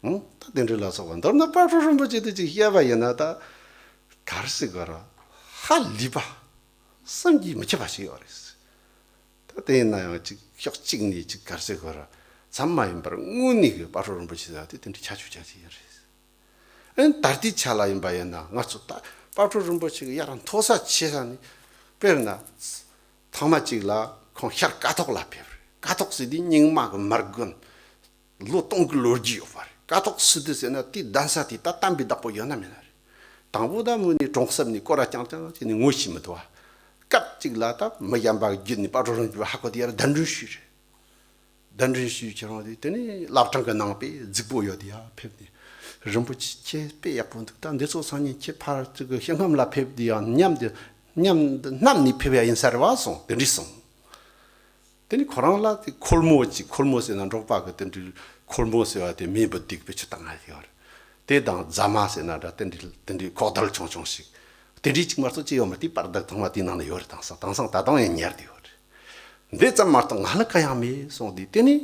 ཨང་། ད་དེ་འདྲ་ལ་སོགས་པ། མདོར་ན་དཔལ་སྤྲུལ་རིན་པོ་ཆེ་དེ་ཅིག་བཤད་པ་ཡིན་ན་ད་ག་རེ་ཟེར་དགོས་ར། ཧ་ལས་པ། བསམ་གྱིས་མི་ཁྱབ་པ་ཞིག་ཡོད་རེད། ད་དེ་ཡིན་ན་ཡང་ཅིག་ཕྱོགས་གཅིག་ནས་ཅིག་ག་རེ་ཟེར་དགོས་ར། ཙམ་མ་ཡིན་པར་དངོས་གནས་ཀྱི་དཔལ་སྤྲུལ་རིན་པོ་ཆེ་ཟེར་བ་དེ་དེ་འདྲའི་ཁྱད་ཆོས་ཅན་ཅིག་ཡིན་རེད། ཨེ་ད་ལྟའི་ཆ་ལ་ཡིན་པ་ཡིན་ན་ང་ཚོ་ད་དཔལ་སྤྲུལ་རིན་པོ་ཆེ་གི་ཡར་མཐོ་ས་ཆེ་ས་ནས། དཔེར་ན། ཐེངས་མ་གཅིག་ལ་ཁོང་ཤར་ཀཿཐོག་ལ་ཕེབས་རེད། ཀཿཐོག་ཟེར་དུས་རྙིང་མ་གི་མི་དགོན་ལོ་སྟོང་གི་ལོ་རྒྱུས་ཡོད་པ་རེད། ཀཿཐོག་སི་ཏུ་ཟེར་ན་དེའི་གདན་ས་དེ་ད་དམ་པའི་བདག་པོ་ཡོད་ན་མེད་ན་རེད། དང་པོ་ད་མོ་ནི་གྲོང་གསེབ་ནས་སྐོར་ར་རྐྱང་རྐྱང་བྱས་ནས་ངོ་ཤེས་མི་འདུག་བ། སྐབས་གཅིག་ལ་ད་མི་གཞན་པ་བརྒྱུད་ནས་དཔལ་སྤྲུལ་རིན་པོ་ཆེ་ཧ་གོ་དེ་ཡར་གདན་འདྲེན་ཞུས་རེད། གདན་འདྲེན་ཞུས་ཁྱེད་རང་དེ་དེ་ནས་བླ་བྲང་གི་ནང་པའི་རྫིག་པོ་ཡོད་དེ་ཡར་ཕེབས་ནས། རིན་པོ་ཆེ་ཁྱེད་དཔེ་ཡག་པོ་འདུག་ད་འདི་ཚོ་སང་ཉིན་ཁྱེད་ཕར་ཅིག་གི་ཞིང་ཁམས་ལ་ཕེབས་དེ་ཡང་མཉམ་དུ་མཉམ་དུ་བསྣམས་ནས་ཕེབས་ཡ་ཡིན་ས་རེད་བ་གསུངས། དེ་འདྲས་གསུངས། དེ་ནི་ཁོ་རང་ལ་དེ་འཁོར་མོ་ཅིག་འཁོར་མོ་ཟེར་ན་འབྲོག་པ་གི་དེ་འདྲའི་འཁོར་མོ་ཟེར་བ་དེ་མེ་འབུད་དེ་བེད་སྤྱོད་བཏང་ང་ཡོད་རེད། དེ་དང་རྫ་མ་ཟེར་ན་འདྲ་དེ་འདྲའི་དེ་འདྲའི་ཁོག་རྡལ་ཆུང་ཆུང་ཞིག་དེ་འདྲའི་ཅིག་མ་གཏོགས་ཅི་ཡོད་མ་རེད། དེ་པར་བརྡ་ཐང་མ་དེའི་ནང་ན་ཡོད་རེད། དེང་སང་དེང་སང་ད་དུང་ཡང་ཉར་དེ་ཡོད་རེད། འདི་ཙམ་མ་གཏོགས་ང་ལ་གང་ཡང་མེད་གསུངས་དུས། དེ་ནི་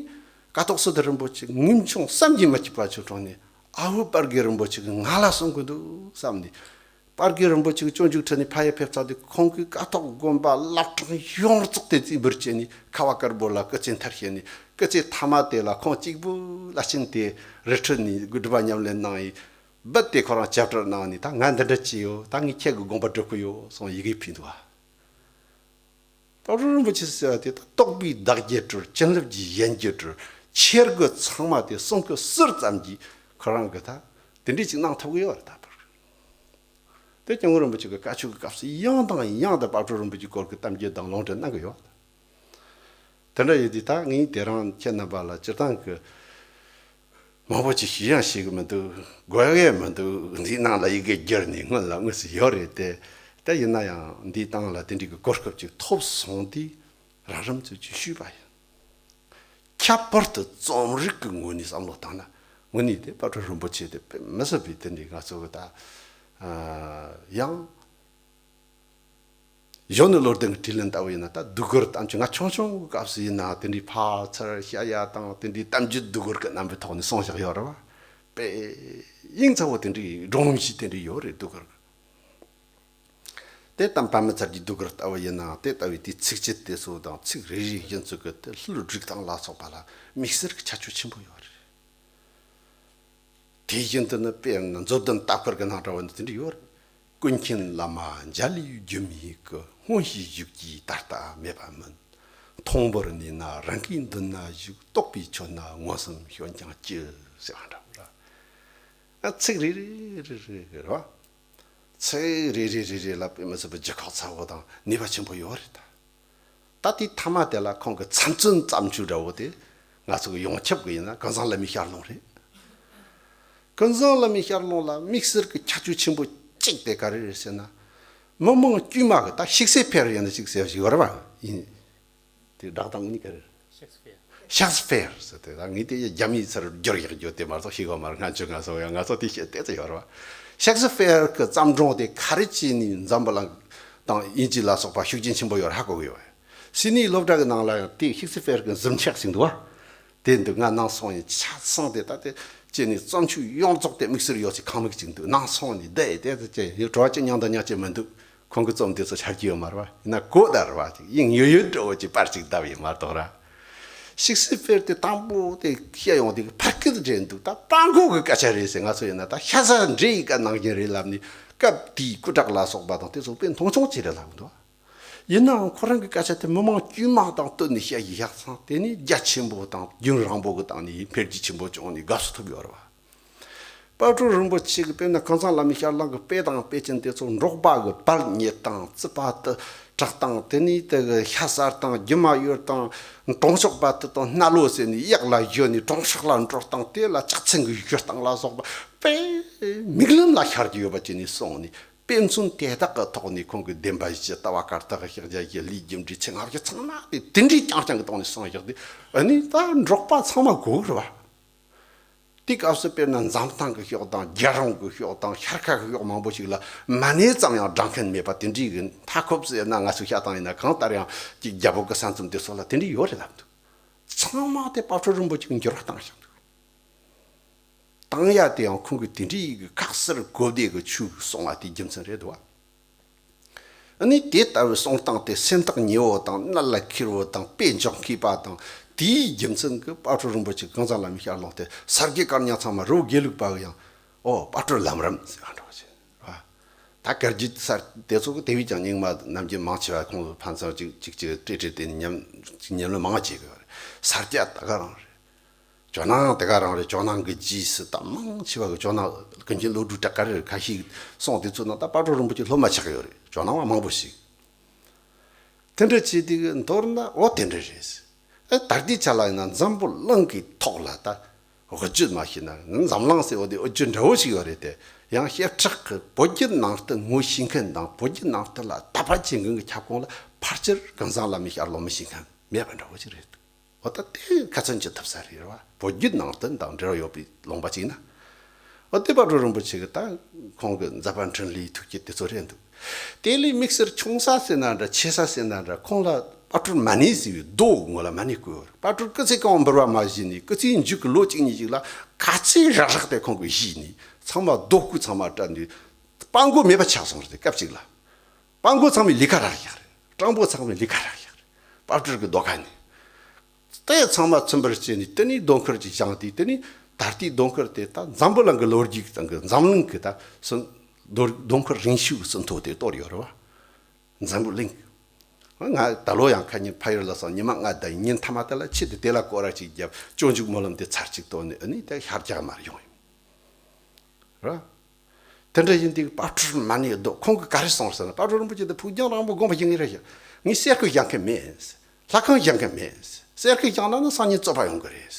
ཀཿཐོག་སི་ཏུ་རིན་པོ་ཆེ་ངུ་ཆུང་བསམ་གྱིས་མི་ཁྱབ་པ་ཆུ་དྲངས་ནས། ཨ་ཧུ་དཔལ་དགེ་རིན་པོ་ཆེ་གིས་ང་ལ་གསུང་གི་འདུག་བསམ་ནས། དཔལ་དགེ་རིན་པོ་ཆེ་གིས་སྤྱོད་འཇུག་ཁྲིད་ནས་ཕ་ཡུལ་ཕེབས་ཚར་དུས། ཁོང་གིས་ཀཿཐོག་དགོན་པ་བླ་བྲང་ཡོངས་རྫོགས་དེ་རྩིས་འབུལ་བྱས་ནས། ཁ་བ་དཀར་པོ་ལ་སྐུ་ཚེ་མཐར་བྱས་ནས། སྐུ་ཚེ་མཐའ་མ་དེ་ལ་ཁོང་གཅིག་པུ་བླ་ཆེན་དེ་རི་ཁྲོད་ནས་སྒྲུབ་པ་ཉམས་ལེན་གནང་ཡིས། རྦད་དེ་ཁོ་རང་བྱབས་ཁྲ་གནང་ནས། ད་ང་འདི་འདྲ་བྱས་ཡོད། ད་ངས་ཁྱེད་ཀྱི་དགོངས་པ་སྒྲུབ་ཀྱི་ཡོད་གསུངས་ཡི་གེ་ཕུལ་འདུག་བ། དཔལ་སྤྲུལ་རིན་པོ་ཆེ་ཟེར་བ་དེ་ད་རྟོགས་པའི་བདག་རྒྱུད་སྤྲུལ། བྱིན་རླབས་ཀྱི་གཞན་རྒྱུད་སྤྲུལ། ཆེར་དགུ་ཚང་མ་དེ་གསུང་སྐུ་ཟུར་ཙམ་གྱིས་ཁོ་རང་གིས་ད་དེ་འདྲས་ཅིག་གནང་ཐུབ་ཀྱི་ཡོད་རེད། ད་བར་དེ་སྐྱབས་མགོན་རིན་པོ་ཆེ་གི་བཀའ་ཆོས་ཀྱི་སྐབས་སུ་ཡང་དང་ཡང་དུ་དཔལ་སྤྲུལ་རིན་པོ་ཆེའི་སྐོར་གྱི་གཏམ་རྒྱུད་དང་ལུང་འདྲེན་གནང་གི་ཡོད། དེ་འདྲ་ཡིན་དུས་ད་ངས་དེ་རིང་ཁྱེད་རྣམ་པ་ལ་སྤྱིར་བཏང་གི་མང་པོ་ཅིག་ཞུ་ཡང་ཞུ་གི་མི་འདུག་དགོས་ཡས་མི་འདུག་འདིའི་ནང་ལ་ཡི་གེ་བསྒྱུར་ནས་སྔོན་ལ་དངོས་སུ་ཡོད་རེད་དེ། དེ་ཡིན་ན་ཡང་འདིའི་སྟེང་ལ་དེ་འདྲའི་གི་གོ་སྐབས་ཅིག་ཐོབ་སོང་དུས་རགས་རིམ་ཚོད་ཅིག་ཞུས་པ་ཡིན། ཁྱད་པར་དུ་རྩོམ་རིག་གི་ངོས་ནས་བསམ་བློ་བཏང་ན། དངོས་གནས་དེ་དཔལ་སྤྲུལ་རིན་པོ་ཆེ་དེ་དཔེ་མི་སྲིད་པའི་དེ་འདྲའི་ང་ཚོ་གི་ད་ཡང་། གཞོན་ནུ་བློ་ལྡན་གྱི་དྲིན་ལན་ལྟ་བུ་ཡིན་ན། ད་སྡུག་གུར་གཏམ་རྒྱུད་ང་ཆུང་ཆུང་གི་སྐབས་སུ་ཡིན་ན་དེ་འདྲའི་ཕར་ཚུར་བཤད་ཡ་དང་། དེ་འདྲའི་གཏམ་རྒྱུད་སྡུག་གུར་གྱི་རྣམ་པའི་ཐོག་ནས་གསུངས་བཞག་ཡོད་རེད་བ། དཔེ་དབྱིངས་ཚ་བོ་དེ་འདྲའི་སྒྲོམ་གཞི་དེ་འདྲའི་ཡོད་རེད། སྡུག་གུར་གྱི་དེ་ལྟ་བུ་བ་མི་ཚར་གྱི་སྡུག་གུར་ལྟ་བུ་ཡིན་ན། དེ་ལྟ་བུའི་དེའི་ཚིགས་བཅད་དེ་ཚོ་དང་ཚིག་རེ་རེ་བཞིན་ཚོ་གི་དེ་ལྷུར་བསྒྲིགས་སྟངས་ལ་སོགས་པ་ལ་དམིགས་བསལ་གྱི་ཁྱད་ཆོས་ཆེན་པོ་ཡོད་རེད། དེ་བཞིན་དུ་ནི་དཔེར་ན་མཛོད་བདུན་ལྟ་སྐོར་གྱི་ནང་འདྲ་བ་ནི་དེ་འདྲ་ཡོད་རེད། ཀུན་མཁྱེན་བླ་མ་འཇའ་ལུས་སྒྱུ་མའི་སྐུ། མངོན་ཤེས་གཞུག་གུའི་ད་ལྟ་མེད་པ་མིན། མཐོང་བར་ནུས་ན་རང་གི་མདུན་ན་བཞུགས། རྟོགས་པས་མཆོད་ན་མངོན་སུམ་ཞོན་ཀྱང་སྐྱིད། ཟེར་བ་འདྲ་བ་ལ། ཚིག་རེ་རེ་རེ་རེ་རེད་བ། ཚིག་རེ་རེ་རེ་རེ་ལ་དཔེ་མི་སྲིད་པའི་ལྗིད་ཁོག་ཚ་བོ་དང་ནུས་པ་ཆེན་པོ་ཡོད་རེད་ད། ད་དེའི་མཐའ་མ་དེ་ལ་ཁོང་གི་མཚམས་ཚུན་བརྩམས་ཆོས་འདྲ་བོ་དེ། ང་ཚོ་གི་ཡོངས་ཁྱབ་ཀྱི་ཡིན་ན་ཀུན་བཟང་བླ་མའི་ཞལ་ལུང་རེད། ཀུན་བཟང་བླ་མའི་ཞལ་ལུང་ལ་དམིགས་བསལ་གྱི་ཁྱད་ཆོས་ཆེན་པོ་གཅིག་དེ་ག་རེ་རེད་ཟེར་ན། མི་མང་དཀྱུས་མ་གི་ད་ཤེག་སི་ཕིར་ཡིན་ན་ཅིག་ཟེར་བ་ཞིག་ཡོད་རེད་བ། ཡིན། དེ་བསྒྲགས་སྟངས་གཉིས་ཀ་རེད། ཤེག་སི་ཕིར། ཤེག་སི་ཕིར་ཟེར་དེ་ད་ངས་དེ་རྒྱ་མིའི་ཚུར་བསྒྱུར་ཡག་རྒྱུ་དེ་མ་གཏོགས་ཤེས་གོ་མ་རེད། སྔ་ཆོས་ང་ཚོ་ཡང་ང་ཚོ་དེ་བཤད་བལྟས་ཚེ་ཡོད་རེད་བ། ཤེག་སི་ཕིར་གྱི་བརྩམས་སྒྲུང་དེ་ག་རེ་བྱས་ནས་འཛམ་བུ་གླིང་དང་དབྱིན་ཇི་ལ་སོགས་པ་ཤུགས་རྐྱེན་ཆེན་པོ་ཡོད་རེད་ཧ་གོ་གི་ཡོད་རེད། སིད་ནི་སློབ་གྲྭ་གི་ནང་ལ་ཡང་དེ་ཤེག་སི་ཕིར་གྱི་ཟུར་ཆག་ཟིན་འདུག་བ། དེ་འདུག་ང་ནང་སོང་ཡིན་ཆ་ཚང་དེ་ད་དེ་བྱས་ནས་བརྩམས་ཆོས་ཡོངས་རྫོགས་དེ་དམིགས་བསལ་ཡོད་ཚད་ཁང་མིག་ཅིག་འདུག་ནང་སོང་ནས་བསྡད་དེ་དེ་བྱས་ཡོད་བྲོ་བ་ཅི་མྱང་དང་མྱང་ཅི་མི་འདུག་ཁོང་གི་རྩོམ་དེ་ཚོ་ཆར་གྱི་ཡོད་མ་རེད་བ། ཡིན་ན་གོ་ད་རེད་བ། ཅིག་དབྱིངས་ཡོད་ཡོད་འདྲ་བོ་ཅིག་པར་ཅིག་བཏབ་ཡིན་མ་གཏོགས་ར། ཤེག་སི་ཕིར་དེ་དང་པོ་དེ་བཤད་ཡོང་དེ་ཕར་སྐད་འདྲེན་འདུག་ད་སྤྲང་པོ་གི་སྐད་ཆ་རེད་ཟེར། ང་ཚོ་ཡིན་ན་ད་ཤ་ཟ་འདྲེ་ཡི་སྐད་ནང་བཞིན་རེད་ལབ་ནས། སྐབས་དེའི་སྐུ་དྲག་ལ་སོགས་པ་དང་དེ་ཚོ་དཔེ་མཐོང་ཆུང་བྱས་རེད་ལབ་འདུག་ཡིན་ནའང་ཁོ་རང་གི་སྐད་ཆ་དེ་མི་མང་དཀྱུས་མ་དང་བསྟུན་ནས་བཤད་ཡི་ཡག་ཚང་དེ་ནི་རྒྱ་ཆེན་པོ་དང་རྒྱུན་རིང་པོ་གི་སྟེང་ནས་འཕེལ་རྒྱས་ཆེན་པོ་བྱུང་ནས་དགའ་བསུ་ཐོབ་ཡོད་རེད་བ། དཔལ་སྤྲུལ་རིན་པོ་ཆེ་གི་དཔེར་ན་ཀུན་བཟང་བླ་མའི་ཞལ་ལུང་གི་དཔེ་དང་དཔེ་ཅན་དེ་ཚོ་འབྲོག་པ་གི་བལ་རྙེད་སྟངས། རྩིད་པ་དེ་གྲགས་སྟངས། དེ་ནས་དེ་གི་ཤ་ཟ་སྟངས། རྒྱུ་མ་ཡོར་སྟངས། གྲོང་ཆོག་པ་དེ་དང་སྣ་ལོ་ཟེར་ནས་གཡག་ལ་གཞོལ་ནས་གྲོང་ཆོག་ལ་འགྲོ་སྟངས། དེ་ལ་ལྕགས་ཚན་གི་གཞུ་སྟངས་ལ་སོགས་པ་དཔེ་མིག་ལམ་ལ་ཤར་གྱི་ཡོད་པ་བྱས་ནས་གསུངས་ནས། དཔེ་མཚོན་དེ་དག་གི་ཐོག་ནས་ཁོང་གི་བདེན་པ་བཞི། ལྟ་བ་བཀར་ཐག་གི་ཕྱག་རྒྱ་བཞི། ལས་རྒྱུ་འབྲས་ཚེ་སྔ་ཕྱི་ཚང་མ་དེ་དེ་འདྲའི་རྐྱང་རྐྱང་གི་ཐོག་ནས་གསུངས་བཞག་དུས། ཨ་ནི་ད་འབྲོག་པ་ཚང་མ་གོ་གི་རེད་བ། དེ་སྐབས་སུ་དཔེར་ན་འཛམ་ཐང་གི་ཕྱོགས་དང་། རྒྱལ་རོང་གི་ཕྱོགས་དང་། ཤར་ཁ་གི་ཕྱོགས་མང་པོ་ཞིག་ལ་མ་ཎི་ཙམ་ཡང་བགྲང་མཁན་མེད་པ་དེ་འདྲའི་གི་མཐའ་འཁོབ་ཟེར་ན་ང་ཚོས་བཤད་སྟངས་ཡིན་ན། གང་ལྟར་ཡང་ཅིག་རྒྱལ་པོ་གི་ས་མཚམས་དེ་ཚོ་ལ་དེ་འདྲའི་ཡོད་རེད་ལབ་འདུག་ཚང་མ་དེ་དཔལ་སྤྲུལ་རིན་པོ་ཆེ་གིས་འགྱུར་བ་བཏང་བཞག་འདུག་བཏང་ཡ་དེ་ཡང་ཁོང་གིས་དེ་འདྲའི་གི་ཁག་གསར་གོ་བདེ་གི་ཆོས་གསུང་བ་དེའི་རྒྱུ་མཚན་རེད་འདུག་བ། ཨ་ནི་དེ་ལྟ་བུའི་གསུང་སྟངས་དེ་སེམས་ཐག་ཉེ་བོ་དང་། གནད་ལ་འཁེལ་བོ་དང་། དཔེ་འཇོག་མཁས་པ་དང་། དེའི་རྒྱུ་མཚན་གྱིས་དཔལ་སྤྲུལ་རིན་པོ་ཆེ་ཀུན་བཟང་བླ་མའི་ཞལ་ལུང་དེ་ས་དགེ་བཀའ་རྙིང་ཚང་མ་རི་བོ་དགེ་ལུགས་པ་གིས་ཡང་ཨོ་དཔལ་སྤྲུལ་ལམ་རིམ་ཟེར་བ་འདྲ་བ་ཞིག་རེད་བ། ད་དཀར་རྒྱུད་སར་དེ་ཚོ་གི་དེ་བས་ཀྱང་རྙིང་མ་ནམ་རྒྱུན་མང་ཆེ་བ་ཁོང་ཚོ་ཕན་ཚུན་གཅིག་གཅིག་གཅིག་སྤྲད་སྤྲད་དེ་ཉམས་ཉམས་ལེན་མང་བ་བྱེད་གི་ཡོད་རེད། ས་སྐྱ་ད་ག་རང་རེད། ཇོ་ནང་ད་ག་རང་རེད། ཇོ་ནང་གི་རྗེས་སུ་ད་མང་ཆེ་བ་གི་ཇོ་ནང་ཀུན་མཁྱེན་བློ་གྲོས་གྲགས་དཀར་རེད། ཁ་ཤས་སོང་དེ་ཚོ་ནང་ད་དཔལ་སྤྲུལ་རིན་པོ་ཆེ་སློབ་མ་ཆགས་ཡོད་རེད། ཇོ་ནང་བ་མང་པོ་ཞིག་དེ་འདྲ་བྱས་དུས་མདོར་ན་འོ་དེ་འདྲ་རེད། ཨེ་ད་ལྟའི་ཆ་ལ་ཡིན་ན་འཛམ་བུ་གླིང་གི་ཐོག་ལ་ད་འོ་བརྒྱུད་མ་ཤེས་ན་འཛམ་གླིང་ཟེར་འོ་དེ་འོ་བརྒྱུད་འདྲ་བོ་ཞིག་ཡོད་རེད་དེ། ཡང་བྱེ་བྲག་གི་བོད་བརྒྱུད་ནང་བསྟན་ངོ་ཤེས་མཁན་དང་བོད་བརྒྱུད་ནང་བསྟན་ལ་དད་པ་བྱེད་མཁན་གྱི་ཁྱབ་ཁོངས་ལ་ཕལ་ཆེར་ཀུན་བཟང་བླ་མའི་ཞལ་ལུང་མི་ཤེས་མཁན་མེད་པ་འདྲ་བོ་ཞིག་རེད། འོ་ད་དེ་ཁ་ཚོན་གཅིག་ཐུབ་ས་རེད་བ། བོད་བརྒྱུད་ནང་བསྟན་དང་འབྲེལ་བ་ཡོད་པའི་ལུང་པ་ཅིག་ན། འོ་དེ་དཔལ་སྤྲུལ་རིན་པོ་ཆེ་གི་ད་ཁོང་གི་མཛད་པ་འཕྲིན་ལས་ཐུགས་བསྐྱེད་དེ་ཚོ་རེད་འདུག་དེ་ལས་དམིགས་བསལ་ཆུང་ས་ཟེར་ན་འདྲ་ཆེ་ས་ཟེར་ན་འདྲ་ཁོང་ལ་དཔལ་སྤྲུལ་མ་ཎི་ཟེར་བའི་རྡོ་ངོ་ལ་མ་ཎི་བརྐོས་ཡོད་རེད། དཔལ་སྤྲུལ་སྐུ་ཚེ་གང་བོ་འབུལ་བ་མ་བཞེས་ནས་སྐུ་ཚེ་མཇུག་གི་ལོ་གཅིག་གཉིས་ཤིག་ལ་ག་ཚོད་རག་རག་དེ་ཁོང་གིས་བཞེས་ནས་ཚང་མ་རྡོ་བརྐོས་ཚང་མ་བཀྲམ་ནས་སྤྲང་པོ་མེད་པ་ཆགས་སོང་རེད། དེ་སྐབས་གཅིག་ལ་སྤྲང་པོ་ཚང་མས་ལས་ཀ་རག་ཡག་རེད། སྤྲང་པོ་ཚང་མས་ལས་ཀ་རག་ཡག་རེད། དཔལ་སྤྲུལ་གྱི་རྡོ་ཁ་ནས། དེ་ཚང་མ་ཚིམ་པར་བྱས་ནས་དེ་ནས་རྡོ་འཁོར་གྱི་བཞེངས་ཏེ། དེ་ནས་ད་ལྟའི་རྡོ་འཁོར་དེ་ད་འཛམ་བུ་གླིང་གི་ལོ་རྒྱུས་སྟེང་གི་འཛམ་གླིང་གི་ད་སུན་རྡོ་རྡོ་འཁོར་རིང་ཤོས་ཀྱི་ཟིན་ཐོ་དེ་གཏོར་ཡོད་རེད་བ། འཛམ་བུ་གླིང་། ང་ད་ལོ་ཡང་ཁ་ཉིན་ཕ་ཡུལ་ལ་སོང་ཉི་མ་ལྔ་ད་ཉིན་མཐའ་མ་དེ་ལ་ཆེད་དུ་དེ་ལ་སྐོར་ར་ཅིག་བརྒྱབ། སྤྱོད་འཇུག་སྨོན་ལམ་དེ་ཚར་གཅིག་བཏོན་ནས་ཨ་ནི་དེ་ཤར་རྒྱག་མར་ཡོང་ཡིན། ར། དེ་འདྲ་ཡིན་དུས་དཔལ་སྤྲུལ་མ་ཎི་རྡོ་ཁོང་གིས་ག་རེ་གསུངས་ཟེར་ན། དཔལ་སྤྲུལ་རིན་པོ་ཆེ་དེ་ཕུགས་རྒྱང་རིང་པོ་དགོངས་པ་བཞེས་མཁན་རེད་ཤག་ངས་གསེར་སྐུ་བཞེངས་མཁན་མེད། ལྷ་ཁང་བཞེངས་མཁན་མེད། གསེར་སྐུ་བཞེངས་ན་ནི་སང་ཉིན་རྩོད་པ་ཡོང་གི་རེད།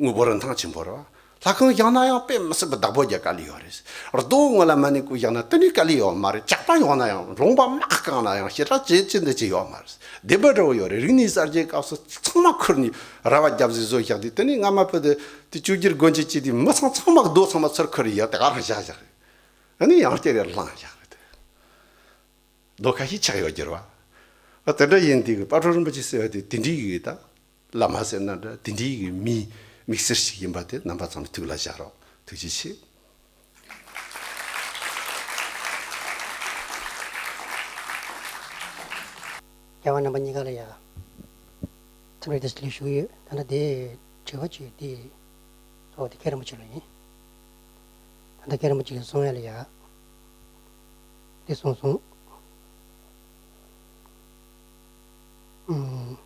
དངོས་པོ་རིན་ཐང་ཆེན་པོ་རེད་བ། ལྷ་ཁང་བཞེངས་ན་ཡང་དཔེ་མི་སྲིད་པའི་བདག་པོ་རྒྱག་དཀའ་ལས་ཡོད་རེད། རྡོ་ངོ་ལ་མ་ཎི་སྐུ་བཞེངས་ན་དེ་ནས་དཀའ་ལས་ཡོད་མ་རེད། ཇག་པ་ཡོང་ན་ཡང་ལུང་པ་དམག་བཀང་ན་ཡང་ཞེ་དྲག་ཅི་ཅི་འདི་ཅི་ཡོད་མ་རེད། སྡེ་པ་འདྲ་བོ་ཡོད་རེད། རིག་གནས་གསར་བརྗེའི་སྐབས་སུ་ཚང་མ་ཁུར་ནས་ར་བ་རྒྱབ་ཟིག་བཟོ་བཞག་དུས། དེ་ནས་སྔ་མ་བོད་དུ་དེ་བཅོས་བསྒྱུར་སྒོ་འབྱེད་བྱས་དུས་མི་ཚང་ཚང་མ་རྡོ་ཚང་མ་ཚུར་ཁུར་ཡོད་དེ་ག་རང་བཞག་བཞག་རེད། ཨ་ནི་ཡང་བསྐྱར་ཡར་བསླངས་བཞག་རེད། རྡོ་ཁ་ཤས་ཆག་ཡོད་རྒྱུ་རེད་བ། ཨ་དེ་འདྲ་ཡིན་དུས་དཔལ་སྤྲུལ་རིན་པོ་ཆེ་ཟེར་བ་དེ་དེ་འདྲའི་གི་ད་བླ་མ་ཟེར་ན་འདྲ་དེ་འདྲའི་གི་མིའི་དམིགས་བསལ་ཞིག་ཡིན་པ་དེ་རྣམ་པ་ཚང་མས་ཐུགས་ལ་བཞག་རོགས། ཐུགས་རྗེ་ཆེ། རྒྱལ་བ་རྣམ་པ་གཉིས་ཀ་ལ་ཡ་འཚམས་འདྲི་བཀྲ་ཤིས་བདེ་ལེགས་ཞུ་གི་ཡོད། ད་ལྟ་དེ་དྲི་བ་གཅིག་དེ་གཙོ་བོ་དེ་མཁན་རིན་པོ་ཆེ་ལ་ཡིན། ད་ལྟ་མཁན་རིན་པོ་ཆེ་གིས་གསུང་ཡ་ལ་ཡ་དེ་གསུངས་སོང་། ཨུམ།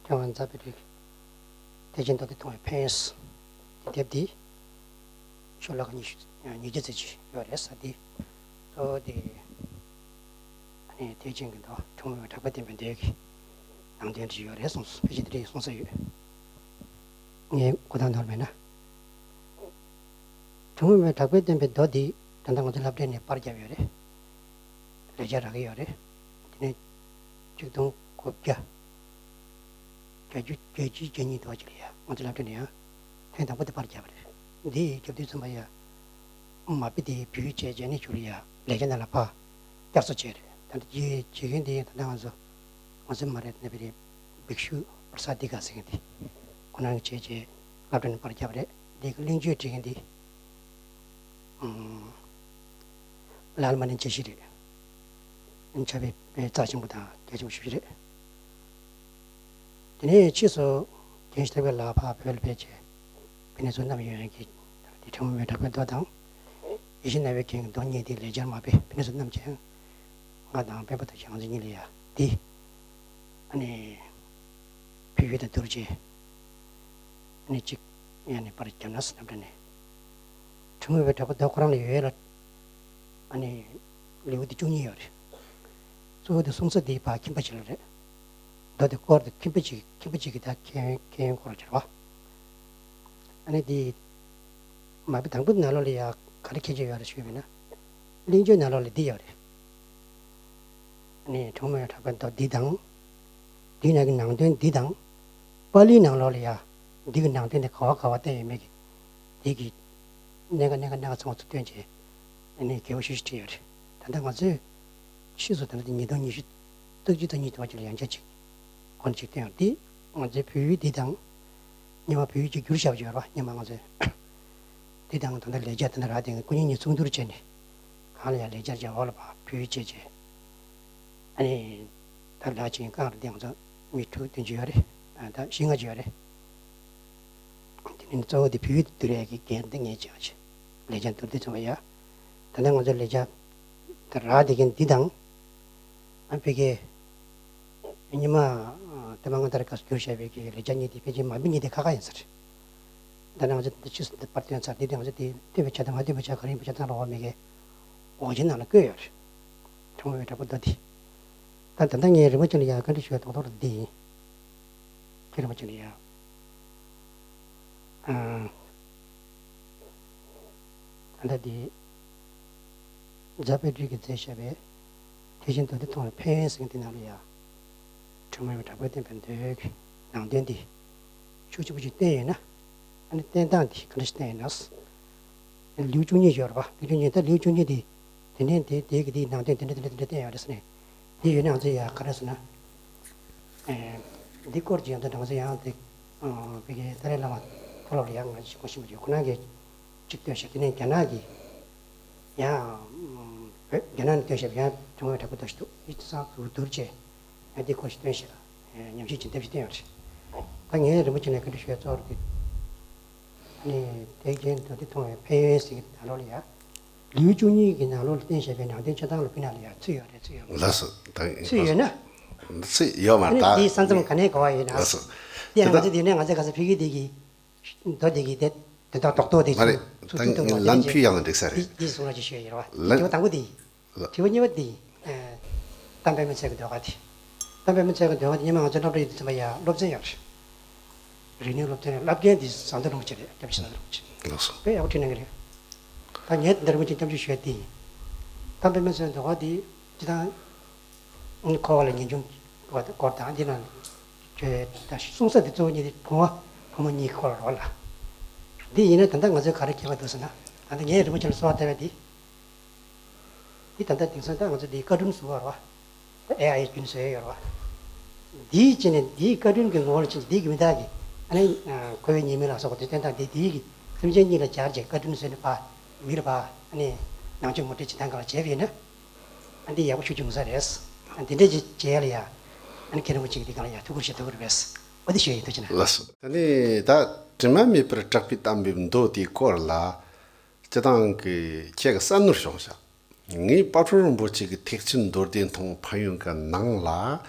མཁས་དབང་རྫ་དཔལ་རི་བདེ་ཆེན་མདོ་སྡེ་མཐོང་བའི་ཕན་ཡོན་གྱི་དེབ་འདི་ཤོ་ལོ་ཀ་ཉི་ཤུ་ཉིས་བརྒྱ་ཙམ་ཅིག་ཡོད་རེད་ཟེར། འདི་གཙོ་བོ་དེ་ཨ་ནི་ཐེག་ཆེན་གྱི་མདོ་ཁྲོ་མོའི་གྲགས་པས་བསྟན་པའི་མདོའི་གི་ནང་དོན་ཅིག་ཡོད་རེད་གསུངས། ཕལ་ཆེར་དེ་འདྲ་གསུངས་ས་ཡོད། ངས་གོ་བརྡ་ནོར་མེད་ན། ཁྲོ་མོའི་གྲགས་པས་བསྟན་པའི་མདོ་འདི་ད་ལྟ་ང་ཚོ་སློབ་གྲྭ་ནས་པར་བརྒྱབ་ཡོད་རེད། ལས་འཆར་རག་གི་ཡོད་རེད། དེ་ནས་ཆིག་སྟོང་དགུ་བརྒྱ་བརྒྱད་ཅུ་བརྒྱད་ཅུ་གྱ་གཉིས་དུ་བ་ཅིག་ལ་ཡ་ང་ཚོ་སློབ་གྲྭ་ནས་ཡང་ཐེངས་དང་པོ་དེ་པར་བརྒྱབ་པ་རེད། འདི་རྒྱབ་དུས་ཙམ་པ་ཡ་མ་དཔེ་དེ་བོད་ཡིག་བྱས་རྗེས་ནས་ཆུ་ལ་ཡ་ལས་འཆར་ནང་ལ་ཕར་བསྐྱར་གསོ་བྱས་རེད། ད་ལྟ་ཅི་བྱེད་མཁན་དེ་ད་ལྟ་ང་ཚོ་ང་ཚོ་མ་རེད། ད་ལྟ་བོད་རིགས་བེག་ཤུ་པར་ས་ཏི་ཀ་ཟེར་མཁན་དེ་ཁོ་རང་གིས་བྱས་རྗེས་སློབ་གྲྭ་ནས་པར་བརྒྱབ་པ་རེད། འདི་གི་གླེང་བརྗོད་བྲིས་མཁན་དེ། ཨུམ། ལ་ལ་མ་ནི་འཇལ་ཤི་རེད། ཕྱྭ་པའི་རྩ་ཆེན་པོ་དང་རྒྱ་ཆེན་པོ་ཞུ་ཞི་རེད། དེ་ནས་ཕྱིས་སུ་རྒན་ཤི་ཐབས་ལ་ཕ་བོད་ལ་ཕེབས་བྱས་ཕི་ནས་ཚུར་བསྣམས་ཡོང་ཡང་གི་དེ་ཁྲོ་མོའི་གྲགས་པའི་མདོ་དང་ཡིད་བཞིན་ནང་པའི་རྒྱན་གྱི་མདོ་གཉིས་དེ་ལས་འཆར་མ་དཔེ་ཕི་ནས་ཚུར་བསྣམས་བྱས། ང་དང་སྤེན་པ་དང་ཞང་ཚེ་གཉིས་ལ་ཡ་དེ་ཨ་ནི། བོད་ཡིག་དང་བསྡུར་བྱས། ཨ་ནི་གཅིག་ཡང་ནས་པར་བརྒྱབ་ན་ཟེར་ནམ་འདྲ་ནས། ཁྲོ་མོ་བའི་གྲགས་པ་མདོ་ཁོ་རང་ལ་ཡོད་ལ། ཨ་ནི་ལེའུ་འདི་བཅུ་གཉིས་ཡོད་རེད། གཙོ་བོ་འདི་གསུང་ས་འདི་ཕར་ཁྱིམ་པ་ཅིག་ལ་རེད། མདོ་འདི་སྐོར་དུ་ཁྱིམ་པ་ཅིག་ཁྱིམ་པ་ཅིག་གི་ད་མཁྱེན་མཁྱེན་ཡོན་སྐོར་ལ་བྱ་བ། ཨ་ནི་འདི་མ་དཔེ་དང་པོའི་ནང་ལོགས་ལ་ཡ་ག་རེ་མཁྱེན་ཆེ་ཡོད་རེད་ཞུས་པ་ཡིན་ན། གླེང་བརྗོད་ནང་ལོགས་ལ་འདི་ཡོད་རེད། ཨ་ནི་ཁྲོ་མོ་བའི་གྲགས་པའི་མདོ་འདི་དང་། འདིའི་ནང་གི་ནང་དོན་འདི་དང་། པཱ་ལིའི་ནང་ལོགས་ལ་ཡ། འདི་གི་ནང་དོན་དེ་ག་བ་ག་བ་བསྟན་ཡོད་མེད་ཀྱི། དེ་གི་གནད་འགག་གནད་འགག་གནད་འགག་ཚང་མ་ཚུར་བཏོན་བྱས། ཨ་ནི་རྒྱས་པོ་ཞེ་ཞིག་བྲིས་ཡོད་རེད། ད་ལྟ་ང་ཚོས་ཕྱིས་སུ་ད་ལྟ་དེ་ཉིས་སྟོང་ཉི་ཤུ་རྩ་གཅིག་རྩ་གཉིས་དུ་བ་ཅིག་ལ་ཡང་བསྐྱར་ཅིག་གོང་ཅིག་བཏོན་ཡོད་རེད། འདི་ང་ཚོའི་བོད་ཡིག་འདི་དང་། སྔོན་མ་བོད་ཡིག་ཅིག་བསྒྱུར་བཞག་པ་ཅིག་ཡོད་རེད་པ། སྔོན་མ་ང་ཚོས། དེ་དང་ད་ལྟ་ལས་འཆར་དེ་འདྲ་རག་དེ་སྐུ་ཉིད་གཉིས་མཚུངས་བསྡུར་བྱས་ནས། གང་ལ་ཡང་ལས་འཆར་བྱས་འོག་ལ་ཕར་བོད་ཡིག་བྱས་བྱས། ཨ་ནི། ད་ལག་ཅིག་རྐང་རེ་དེ་ང་ཚོ་མི་དྲུག་བདུན་ཅུ་ཡོད་རེད། ཨ་ད་བཞི་ལྔ་ཅིག་ཡོད་རེད། དེ་ནི་གཙོ་བོ་དེ་བོད་ཡིག་བསྡུར་ཡས་ཀྱི་འགན་དེ་ངས་བྱས་བྱས། ལས་འཆར་བསྡུར་དུས་ཙམ་པ་ཡ། ད་ལྟ་ང་ཚོ་ལས་འཆར། ད་ རག་བསྡད་མཁན་འདི་དང་། ཨ་ཕ་གི་ཉི་མ་ཨ་ཐེངས་མ་སྔ་དར་སྐབས་སུ་བསྒྱུར་བཞག་པའི་གི་ལེགས་སྦྱར་གཉིས་དེ་ཕལ་ཆེར་མ་དཔེ་གཉིས་དེ་ཁ་ཁ་ཡིན་ས་རེད། ད་ནང་ཚོ་འདི་ཆུ་སྲིན་འདི་པར་བཏོན་ཚར། འདི་དེ་ང་ཚོ་དེ་བསྟོད་པའི་ཆ་དང་མ་བསྟོད་པའི་ཆ་ག་རེ་ཡིན་པའི་ཆ་ཚང་ལ་འོག་མི་གི་འོག་ཆེན་ནང་ལ་བཀོད་ཡོད་རེད། གྲོགས་མོ་བའི་བྲག་ཕུག་མདོ་འདི། ད་ད་ལྟ་ངས་རིན་པོ་ཆེ་ལ་ཡང་བཀའ་འདྲི་ཞུ་ཡ་རྡོག་རྡོག་འདི་ཡིན། ཁྱེད་རིན་པོ་ཆེ་ལ་ཡང་། ཨ། ད་ལྟ་འདི། རྫ་དཔལ་སྤྲུལ་གྱིས་མཛད་བཞག་པའི་ཐེག་ཆེན་མདོ་སྡེ་མཐོང་བའི་ཕན་ཡོན་ཟེར་མཁན་དེ་ནང་ལ་ཡང་། གྲོགས་མོ་བའི་བྲག་ཕུག་བསྟན་པའི་མདོའི་ནང་དོན་འདི་ཤུགས་ཆེན་པོ་ཞིག་བསྟན་ཡོད་ན། ཨ་ནི་བསྟན་སྟངས་འདི་ག་འདྲ་ཞིག་བསྟན་ཡོད་ན། ལེའུ་བཅུ་གཉིས་ཡོད་རེད་པ། ལེའུ་བཅུ་གཉིས། ད་ལེའུ་བཅུ་གཉིས་འདི་དེ་ནས་དེ་དེ་གི་དེའི་ནང་དོན་དེ་འདྲ་དེ་འདྲ་དེ་འདྲ་བསྟན་ཡོད་རེད་ཟེར་ནས། དེ་ཡོད་ན་ང་ཚོས་ཡང་ག་རེ་ཟེར་ན། ཨེ། འདི་སྐོར་གྱི་ཡང་ད་ང་ཚོ་ཡང་དེ། ཨ། བོད་ཀྱི་ཏཱ་ལའི་བླ་མ་མཐོ་སློབ་ལ་ཡང་ང་ཚོ་ཞུ་སྐུལ་ཞུས་པ་རེད། ཁོ་རང་གིས་གཅིག་བཏོན་ཤག་དེ་ནས་རྒྱ་ནག་གིས་ཡང་། བོད་རྒྱ་ནག་ནས་བཏོན་ཤག་ཡང་གྲོགས་མོ་བའི་བྲག་ཕུག་མདོ་ཞིག་འདུག་འདི་ཚང་ཟུར་བསྡུར་བྱས་ཡང་འདི་སྐོར་ཞིག་བཏོན་ཤག་ཉམས་ཞིབ་ཅིག་འདེབས་ཤིག་བཏོན་ཡོད་རེད། ད་ངས་རིན་པོ་ཆེ་ལ་བཀའ་འདྲི་ཞུ་ཡ་གཙོ་བོ་དེ། ཨ་ནི་ཐེག་ཆེན་མདོ་སྡེ་མཐོང་བའི་ཕན་ཡོན་ཟེར་གྱི་ནང་ལོགས་ལ་ཡ། ལེའུ་བཅུ་གཉིས་ཀྱི་ནང་ལོགས་ལ་བསྟན་བཞག་པའི་ནང་དོན་ཆ་ཚང་ལ་ཕུལ་ན་ལ་ཡ་ཚུད་ཡོད་རེད། ཚུད་ཡོད་མ་རེད། ལགས་སོ། ད་ཚུད་ཡོད་ན། ཚུད་ཡོད་མ་རེད། ཨ་ནི་ད་དེའི་ས་མཚམས་ག་ནས་ག་བ་ཡོད་ན། ལགས་སོ། དེ་ཡང་ང་ཚོ་དེ་ནས་ང་ཚོས་ག་ས་ཕ་གི་དེ་གི་མདོ་དེ་གི་དེ་དོན་དག་རྡོག་རྡོག་དེ་མ་རེད། ཚུར་ཚུར་ད་ཚུར་ངས་ལན་ཕུལ་ཡག་ལ་འགྲིག་ས་རེད། དེ་དེ་གསུང་རོགས་ཅིག་ཞུ་ཡ་ཡིན་ར་བ། ལན། དྲི་བ་དང་པོ་དེ། ལགས། དྲི་བ་གཉིས་པ་དེ། ཨ། གཏམ་དཔེ་མི་སྲིད་ཀྱི་ཟློས་གར་དེ། གཏམ་དཔེ་མི་སྲིད་ཀྱི་ཟློས་གར་དེ་སྔོན་མ་ང་ཚོའི་སློབ་གྲྭ་ཡོད་དུས་ཙམ་པ་ཡ་སློབ་ཚན་ཡོད་རེད། རིག་གནས་སློབ་ཚན་ཡོད། བསླབ་མཁན་དེ་ཟམ་གདོང་རིན་པོ་ཆེ་རེད། སྐྱབས་རྗེ་ཟམ་གདོང་རིན་པོ་ཆེ། ལགས་སོ། དཔེ་ཡག་པོ་ཁྲིད་གནང་གི་རེད། ད་ངས་འདི་འདྲ་མི་ཅིག་སྐྱབས་འཇུག་ཞུ་ཡ་དེ་ཡིན། གཏམ་དཔེ་མི་སྲིད་ཀྱི་ཟློས་གར་དེ་སྤྱིར་བཏང་། ཁོ་བ་ལ་ངེས་འབྱུང་སྐོར་དང་འདི་ནང་། ཁྱོད་ད་གསུང་ས་འདི་གཙོ་བོ་གཉིས་དེ་བུ་མོ་བུ་མོ་གཉིས་ཀྱི་སྐོར་རོགས་ལ། འདི་ཡིན་ན་ད་ལྟ་ང་ཚོའི་ག་རེ་ཁྱད་པར་འདུག་ཟེར་ན། ད་ལྟ་ངས་རིན་པོ་ཆེ་ལ་གསོལ་བ་བཏབ་པ་འདི། འདི་ད་ལྟ་དེང་སང་ད་ང་ཚོ་འདི་ཀར་ཊུན་བཟོ་བ་རེད་བ། ད་ཨེ་ཨའི་རྒྱུན་བཟོས་ཡོད་རེད་བ། འདིའི་ཆེད་ནས་འདིའི་ཀར་ཊུན་གྱི་ངོ་བོ་ལ་ཕྱིན་ཅི་འདིའི་གི་མི་དག་གི་ཨ་ནི་ཁོ་བོའི་ཉེས་དམིགས་ལ་སོགས་པ་དེ་བསྟན་སྟངས་འདི་འདིའི་གི་སེམས་ཅན་གཉིས་ལ་སྦྱར་བྱས་ཀར་ཊུན་བཟོས་ནས་ཕར་མི་ལ་ཕར་ཨ་ནི་ནང་ཆོས་ངོ་སྤྲོད་བྱེད་སྟངས་སྒང་ལ་བྱས་པ་ཡིན་ན། ཨ་འདི་ཡག་པོ་ཤུགས་ཆེ་ཡོང་ས་རེད། ཨ་འདི་འདྲས་ཅིག་བྱེད་ཡ་ལ་ཡ། ཨ་ནི་མཁན་རིན་པོ་ཆེ་གི་འདི་སྒང་ལ་ཡ་ཐུགས་ཁུར་བཞེས་ཐུབ་ཀྱི་རེད་པས། འོ་འདི་ཞུ་ཡ་ཡིན། ཐུགས་རྗེ་གནང་། ལགས་སོ། ད་ནི་ད་དྲི་མ་མེད་པར་གྲགས་པའི་གཏམ་དཔེའི་མདོ་དེའི་སྐོར་ལ། སྤྱིར་བཏང་གི་ཁྱེད་ཀྱི་བསམ་མནོར་བྱུང་ཤག་ངས་དཔལ་སྤྲུལ་རིན་པོ་ཆེ་གི་ཐེག་ཆེན་མདོ་སྡེ་མཐོང་ཕན་ཡོན་གྱི་ནང་ལ་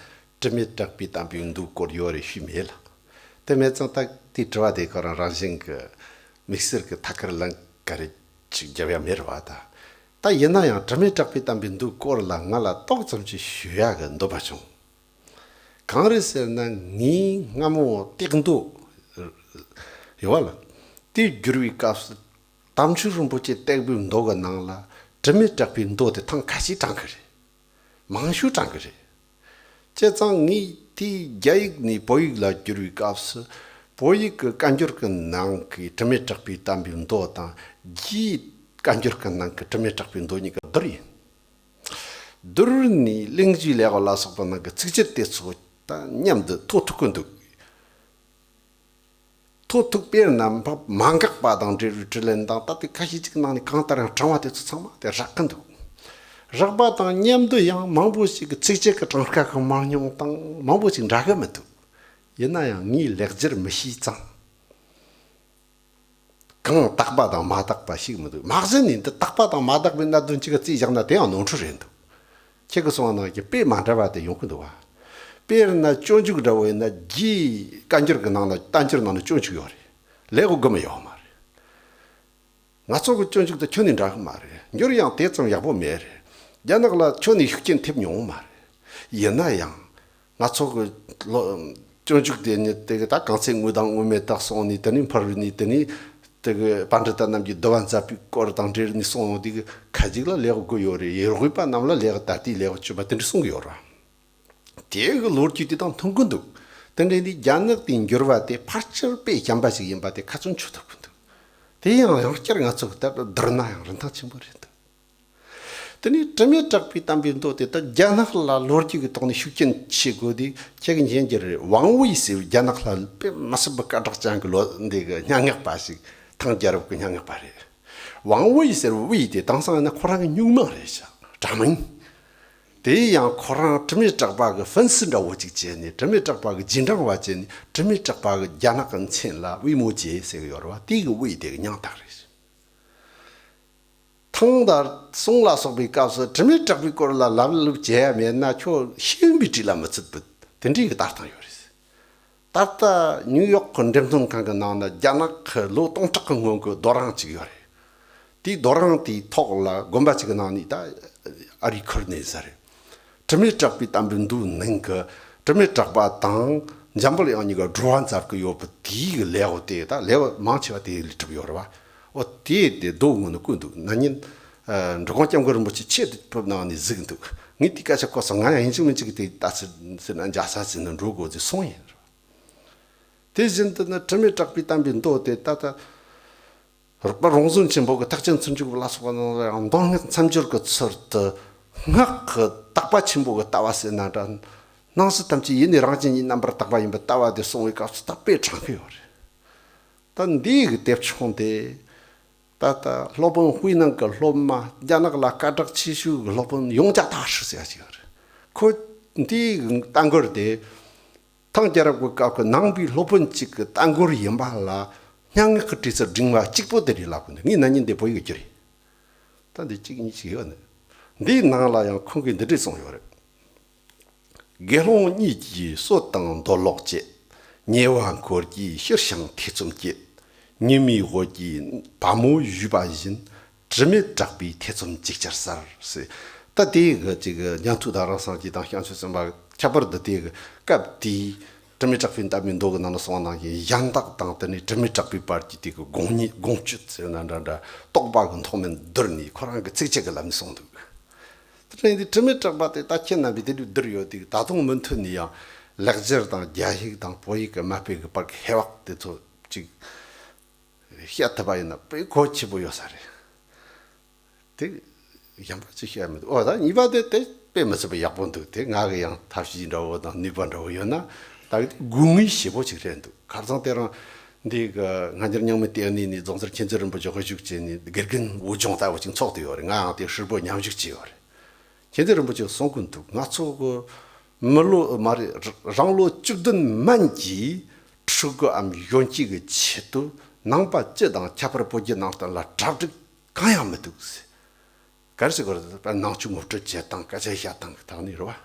དྲི་མེད་གྲགས་པའི་གཏམ་དཔེའི་མདོའི་སྐོར་ཡོད་རེད་ཞུས་མེད་ལ། དེ་མེད་ཙང་ད་དེའི་དྲི་བ་དེ་ཁོ་རང་རང་བཞིན་གྱི་དམིགས་བསལ་གྱི་ཐད་ཀར་ལན་ག་རེ་ཅིག་རྒྱབ་ཡ་མེད་རེད་བ་ད། ད་ཡིན་ན་ཡང་དྲི་མེད་གྲགས་པའི་གཏམ་དཔེའི་མདོའི་སྐོར་ལ་ང་ལ་ཏོག་ཙམ་ཅིག་ཞུ་ཡ་གི་འདོད་པ་བྱུང་། གང་རེད་ཟེར་ན་ངའི་སྔ་མོ་སྟེགས་མདོ་ཡོད་བ་ལ། དེ་བསྒྱུར་བའི་སྐབས་སུ་དམ་ཆོས་རིན་པོ་ཆེ་སྟེགས་བུའི་མདོ་གི་ནང་ལ་དྲི་མེད་གྲགས་པའི་མདོ་དེ་ཐེངས་ཁ་ཤས་དྲངས་གི་རེད། མང་ཤོས་དྲངས་གི་རེད། བྱས་ཙང་ངས་དེའི་རྒྱ་ཡིག་ནས་བོད་ཡིག་ལ་བསྒྱུར་བའི་སྐབས་སུ་བོད་ཡིག་གི་བཀའ་འགྱུར་གྱི་ནང་གི་དྲི་མེད་གྲགས་པའི་གཏམ་དཔེའི་མདོ་དང་རྒྱའི་བཀའ་འགྱུར་གྱི་ནང་གི་དྲི་མེད་གྲགས་པའི་མདོ་གཉིས་ཀ་བསྡུར་ཡིན། བསྡུར་ནས་གླེང་བརྗོད་ལེགས་པ་ལ་སོགས་པ་ནང་གི་ཚིགས་བཅད་དེ་ཚོ་ད་མཉམ་དུ་ཐོ་ཐུག་གི་འདུག་ཐོ་ཐུག་དཔེར་ན་མ་མ་འགགས་པ་དང་འབྲེལ་བའི་དྲིས་ལན་དང་ད་ལྟའི་ཁ་ཤས་ཅིག་ནང་ནས་གང་ལྟར་ཡང་དྲངས་པ་དེ་ཚོ་ཚང་མ་དེ་རག་གི་འདུག་རག་པ་དང་མཉམ་དུ་ཡང་མང་པོ་ཞིག་གི་ཚིགས་བཅད་ཀྱི་གྲངས་ཀ་གི་མང་ཉུང་དང་མང་པོ་ཞིག་འདྲ་གི་མི་འདུག་ཡིན་ན་ཡང་ངས་ལེགས་སྦྱར་མི་ཤེས་ཙང་། གང་དག་པ་དང་མ་དག་པ་ཞིག་མི་འདུག་མ་གཞི་ནས་འདི་དག་པ་དང་མ་དག་པའི་གནད་དོན་གཅིག་ག་རྩིས་བཞག་ན་དེ་ཡང་ནོར་འཁྲུལ་རེད་འདུག་ཁྱེད་ཀྱིས་གསུངས་པ་ནང་བཞིན་དཔེ་མ་འདྲ་བ་དེ་ཡོང་གི་འདུག་བ། དཔེར་ན་སྤྱོད་འཇུག་འདྲ་བོ་ཡིན་ན་རྒྱའི་བཀའ་འགྱུར་གྱི་ནང་ན་བསྟན་འགྱུར་ནང་ན་སྤྱོད་འཇུག་ཡོད་རེད། ལེའུ་དགུ་མ་ཡོད་མ་རེད། ང་ཚོ་གི་སྤྱོད་འཇུག་དེ་ཁྱོན་ནས་འདྲ་གི་མ་རེད། འགྱུར་ཡང་དེ་ཙམ་ཡག་པོ་མེད་རེད། རྒྱ་ནག་ལ་ཁྱོན་ནས་ཤུགས་རྐྱེན་ཐེབས་མྱོང་མ་རེད། ཡིན་ན་ཡང་ང་ཚོ་གི་ལོ་སྤྱོད་འཇུག་དེ་ནི་དེ་གི་ད་གང་ཚེ་དངོས་དང་དངོས་མེད་དག་སོང་ནས་དེ་ནས་འཕར་བ་ནས་དེ་ནས་དེ་གི་པཎྜི་ཏ་རྣམས་ཀྱིས་བསྡུ་བ་མཛད་པའི་སྐོར་དང་འབྲེལ་ནས་གསུངས་ཡོང་དུས་ཁ་ཅིག་ལ་ལེའུ་དགུ་ཡོད་རེད། ཡོ་རོབ་པ་རྣམས་ལ་ལེའུ་ད་ལྟའི་ལེའུ་བཅུ་པ་དེ་འདྲ་གསུང་གི་ཡོད་རེད། དེ་གི་ལོ་རྒྱུས་དེ་དང་མཐུན་གི་འདུག་དེ་འདྲ་ཡིན་དུས་རྒྱ་ནག་དེའི་འགྱུར་བ་དེ་ཕལ་ཆེར་དཔེ་བྱམས་པ་ཞིག་ཡིན་པ་དེ་ཁ་ཚོན་ཆོད་ཐུབ་གི་འདུག་དེ་ཡང་ཡང་བསྐྱར་ང་ཚོ་གི་ལྟར་བསྡུར་ན་ཡང་རིན་ཐང་ཆེན་པོ་རེད་འདུག་དེ་ནས་དྲི་མེད་གྲགས་པའི་གཏམ་དཔེའི་མདོ་དེ་ད་རྒྱ་ནག་ལ་ལོ་རྒྱུས་ཀྱི་ཐོག་ནས་ཤུགས་རྐྱེན་བྱེད་དགོས་དུས་ཁྱེད་ཀྱི་མཁྱེན་གྱི་རེད། ཝང་ཝུའེ་ཟེར་བའི་རྒྱ་ནག་ལ་དཔེ་མི་སྲིད་པའི་སྐད་གྲགས་ཅན་གྱི་ལོ་འདི་གི་སྙན་ངག་པ་ཞིག་ཐང་རྒྱལ་རབས་ཀྱི་སྙན་ངག་པ་རེད། ཝང་ཝུའེ་ཟེར་ཝུའེ་དེ་དེང་སང་ཡིན་ན་ཁོ་རང་གི་སྨྱུག་མིང་རེད་ཤག་དྲ་མིང་། དེ་ཡང་ཁོ་རང་དྲི་མེད་གྲགས་པ་གི་ཧྥན་སི་འདྲ་བོ་ཅིག་བྱས་ནས་དྲི་མེད་གྲགས་པ་གི་རྗེས་འབྲང་བ་བྱས་ནས་དྲི་མེད་གྲགས་པ་གི་རྒྱ་ནག་གི་མཚན་ལ་ཝུའེ་མོ་ཇེ་ཟེར་གི་ཡོད་རེད་བ། དེ་གི་ཝུའེ་དེ་གི་མིང་བཏགས་རེད། ཐང་དང་སོང་ལ་སོགས་པའི་སྐབས་སུ་དྲི་མེད་གྲགས་པའི་སྐོར་ལ་ལབ་ལུབ་བྱས་ཡ་མེད་ན་ཁྱོད་ཤེས་ཡོན་པའི་གྲས་ལ་མི་ཚུད་པ་དེ་འདྲའི་གི་ལྟ་སྟངས་ཡོད་རེད། ད་ལྟ་ནིའུ་ཡོག་གི་འགྲེམས་སྟོན་ཁང་གི་ནང་ན་རྒྱ་ནག་གི་ལོ་སྟོང་ཕྲག་གི་སྔོན་གྱི་རྡོ་རིང་ཅིག་ཡོད་རེད། དེའི་རྡོ་རིང་དེའི་ཐོག་ལ་དགོན་པ་ཅིག་གི་ནང་ནས་ད་ཨ་རིའི་ཁུར་ནས་ཟེར་རེད། དྲི་མེད་གྲགས་པའི་བསྟན་པའི་མདོའི་ནང་གི་དྲི་མེད་གྲགས་པ་དང་འཇམ་དཔལ་དབྱངས་གཉིས་ཀ་བྲོ་བ་མཛད་ཀྱི་ཡོད་པ་དེའི་གི་ལེའུ་དེ་ད་ལེའུ་མང་ཆེ་བ་དེ་ལས་གྲུབ་ཡོད་རེད་བ། འོ་དེ་དེ་རྡོ་ངོས་ནས་བརྐོས་འདུག་ན་ཉིན། ཨ། འབྲི་གུང་སྐྱབས་མགོན་རིན་པོ་ཆེ་ཆེད་དུ་ཕེབས་གནང་ནས་གཟིགས་འདུག་ངས་དེའི་སྐད་ཆ་གོ་སོང་། ང་ཡང་ཡིན་གཅིག་མིན་གཅིག་དེ་ལྟ་ཚུལ་ཟེར་ན་འཇའ་ས་ཟིན་ནས་འགྲོ་དགོས་ཚུལ་སོང་ཡིན། དེ་བཞིན་དུ་ནི་དྲི་མེད་གྲགས་པའི་བསྟན་པའི་མདོ་དེ་ད་ལྟ་རོགས་པ་རོང་ཟོམ་ཆེན་པོ་གི་ཐེག་ཆེན་ཚུལ་འཇུག་ལ་སོགས་པ་རྣམས་ལ་ཡང་མདོ་སྔགས་མཚམས་སྦྱོར་གྱི་ཚུལ་དུ་སྔགས་ཀྱི་བརྟག་པ་ཆེན་པོ་གི་ལྟ་བ་ཟེར་ན་འདྲ། སྣང་སྲིད་ཐམས་ཅད་ཡུལ་ནི་རང་བཞིན་ཉིད་རྣམ་པར་དག་པ་ཡིན་པའི་ལྟ་བ་དེ་གསུང་བའི་སྐབས་སུ་ད་དཔེ་དྲང་པོ་ཡོད་རེད། ད་འདི་གི་དེབ་ཆུང་དེ་ད་ལྟ་སློབ་དཔོན་དཔེར་ན་གི་སློབ་མ་རྒྱ་ནག་ལ་སྐད་གྲགས་ཆེ་ཤོས་ཀྱི་སློབ་དཔོན་ཡོང་ཅག་ཐག་ཧྲི་ཟེར་ཡ་ཅིག་ཡོད་རེད། ཁོ་འདིའི་ལྟ་མགུར་དེ་ཐང་རྒྱལ་རབས་ཀྱི་སྐབས་ཀྱི་ནང་པའི་སློབ་དཔོན་གཅིག་གི་ལྟ་མགུར་ཡིན་པ་ལ་སྙན་ངག་གི་བྲིས་ཚུལ་འབྲིང་བ་གཅིག་པོ་དེ་རེད་ལབ་གི་འདུག་ངས་ན་ནིང་འདི་བོད་ཡིག་བསྒྱུར་ཡིན། ད་འདི་གཅིག་གཉིས་ཅིག་ཡོད་ནི། འདིའི་ནང་ལ་ཡང་ཁོང་གིས་འདི་འདྲས་གསུངས་ཡོད་རེད། དགེ་སློང་གཉིས་ཀྱིས་སྲོད་དང་འདོད་ལོག་བཅས། ཉེ་བར་འཁོར་གྱིས་ཕྱིར་ཞིང་ཐེ་ཚོམ་བསྐྱེད། ཉི་མའི་འོད་ཀྱིས་བ་མོ་བཞུས་པ་བཞིན། དྲི་མེད་གྲགས་པའི་ཐེ་ཚོམ་ཅིག་ཅར་གསལ་ཟེར། ད་དེ་གི་ཅིག་ཉན་ཐོས་དང་རང་སངས་རྒྱས་དང་བྱང་ཆུབ་སེམས་དཔའ་ཁྱད་པར་དུ་དེ་གི་སྐབས་དེའི་དྲི་མེད་གྲགས་པའི་བསྟན་པའི་མདོ་གི་ནང་ན་གསུངས་པ་ནང་བཞིན་གཞན་དག་དང་དེ་ནས་དྲི་མེད་གྲགས་པའི་བར་གྱི་དེ་གི་དགོངས་གཉིས་དགོངས་གཅོད་ཟེར་ན་འདྲ་འདྲ་རྟོག་པ་གི་མཐོང་སྨོན་བསྡུར་ནས་ཁོ་རང་གི་ཚིགས་བཅད་གི་ལམ་ནས་གསུངས་འདུག་དེ་ནས་འདི་དྲི་མེད་གྲགས་པ་དེ་ད་ཁྱེད་རྣམ་པས་དེ་འདྲའི་བསྡུར་ཡོད་དུས་ད་དུང་མུ་མཐུད་ནས་ཡང་ལེགས་སྦྱར་དང་རྒྱ་ཡིག་དང་བོད་ཡིག་གི་མ་དཔེ་གི་བར་གྱི་ཧེ་བག་དེ་ཚོ་ཅིག་བཤད་ཐུབ་པ་ཡིན་ན་དཔེ་གལ་ཆེན་པོ་ཡོད་ས་རེད། དེ་གཞན་པ་ཅིག་བཤད་མི་འདུག་ཨོ་ད་གཉིས་པ་དེ་དེ་དཔེ་མི་སྲིད་པ་ཡག་པོ་འདུག་དེ་ང་གི་ཡང་ཐབས་ཤེས་འདྲ་བོ་དང་ནུས་པ་འདྲ་བོ་ཡོད་ན་ད་གི་དེ་དགོས་ངེས་ཞེ་པོ་ཅིག་རེད་འདུག་ཁ་སང་དེ་རིང་འདི་གི་སྔ་འགྱུར་རྙིང་མའི་ལྟེ་གནས་ནས་རྫོང་སར་མཁྱེན་བརྩེ་རིན་པོ་ཆེ་དབུ་བཞུགས་བྱས་ནས་དགེ་རྒན་འོས་སྦྱོང་ལྟ་བུ་ཅིག་ཚོགས་བསྡད་ཡོད་རེད། ང་ཡང་དེ་ཧྲིལ་པོ་མཉམ་ཞུགས་བྱས་ཡོད་རེད། མཁྱེན་བརྩེ་རིན་པོ་ཆེས་གསུང་གི་འདུག་ང་ཚོ་གི་མི་ལོ་མ་རེད། རང་ལོ་བཅུ་བདུན་མན་གྱི་ཕྲུ་གུའམ་གཞོན་སྐྱེས་ཀྱི་ཆེད་དུ་ནང་པ་སྤྱི་དང་ཁྱད་པར་བོད་བརྒྱུད་ནང་བསྟན་ལ་གྲ་སྒྲིག་གང་ཡང་མི་འདུག་ཟེར། ག་རེ་ཟེར་དགོས་རེད། ད་ནང་ཆོས་ངོ་སྤྲོད་བྱེད་སྟངས་སྐད་ཆ་བཤད་སྟངས་ཀྱི་ཐོག་ནས་རེད་བ།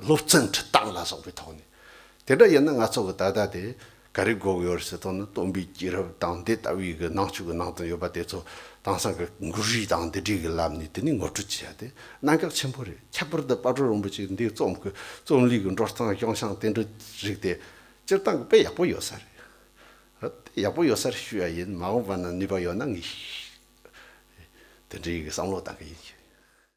སློབ་ཚན་ཁྲིད་སྟངས་ལ་སོགས་པའི་ཐོག་ནས། དེ་འདྲ་ཡིན་ན་ང་ཚོ་གི་ད་ལྟ་དེ་ག་རེ་དགོས་ཀྱི་ཡོད་རེད་ཟེར་དོན་ནི་སྟོན་པའི་སྐྱེས་རབས་དང་འདི་ལྟ་བུའི་གི་ནང་ཆོས་ཀྱི་ནང་དུ་ཡོད་པ་དེ་ཚོ་དེང་སང་གི་འགུལ་རིས་དང་འདི་འདྲའི་གི་ལམ་ནས་དེ་ནས་ངོ་སྤྲོད་བྱེད་ཡ་དེ་གནད་འགག་ཆེན་པོ་རེད། ཁྱད་པར་དུ་དཔལ་སྤྲུལ་རིན་པོ་ཆེ་འདིའི་རྩོམ་གི་རྩོམ་ལུས་ཀྱི་འགྲོ་སྟངས་ཤོང་བྱང་དེ་འདྲ་རིགས་དེ་སྤྱིར་བཏང་གི་དཔེ་ཡག་པོ་ཡོད་ས་རེད། དེ་ཡག་པོ་ཡོད་ས་རེད་ཞུ་ཡ་ཡིན། མ་འོངས་པ་ན་ནུས་པ་ཡོད་ན་ངས་དེ་འདྲའི་གི་བསམ་བློ་བཏང་གི་ཡིན།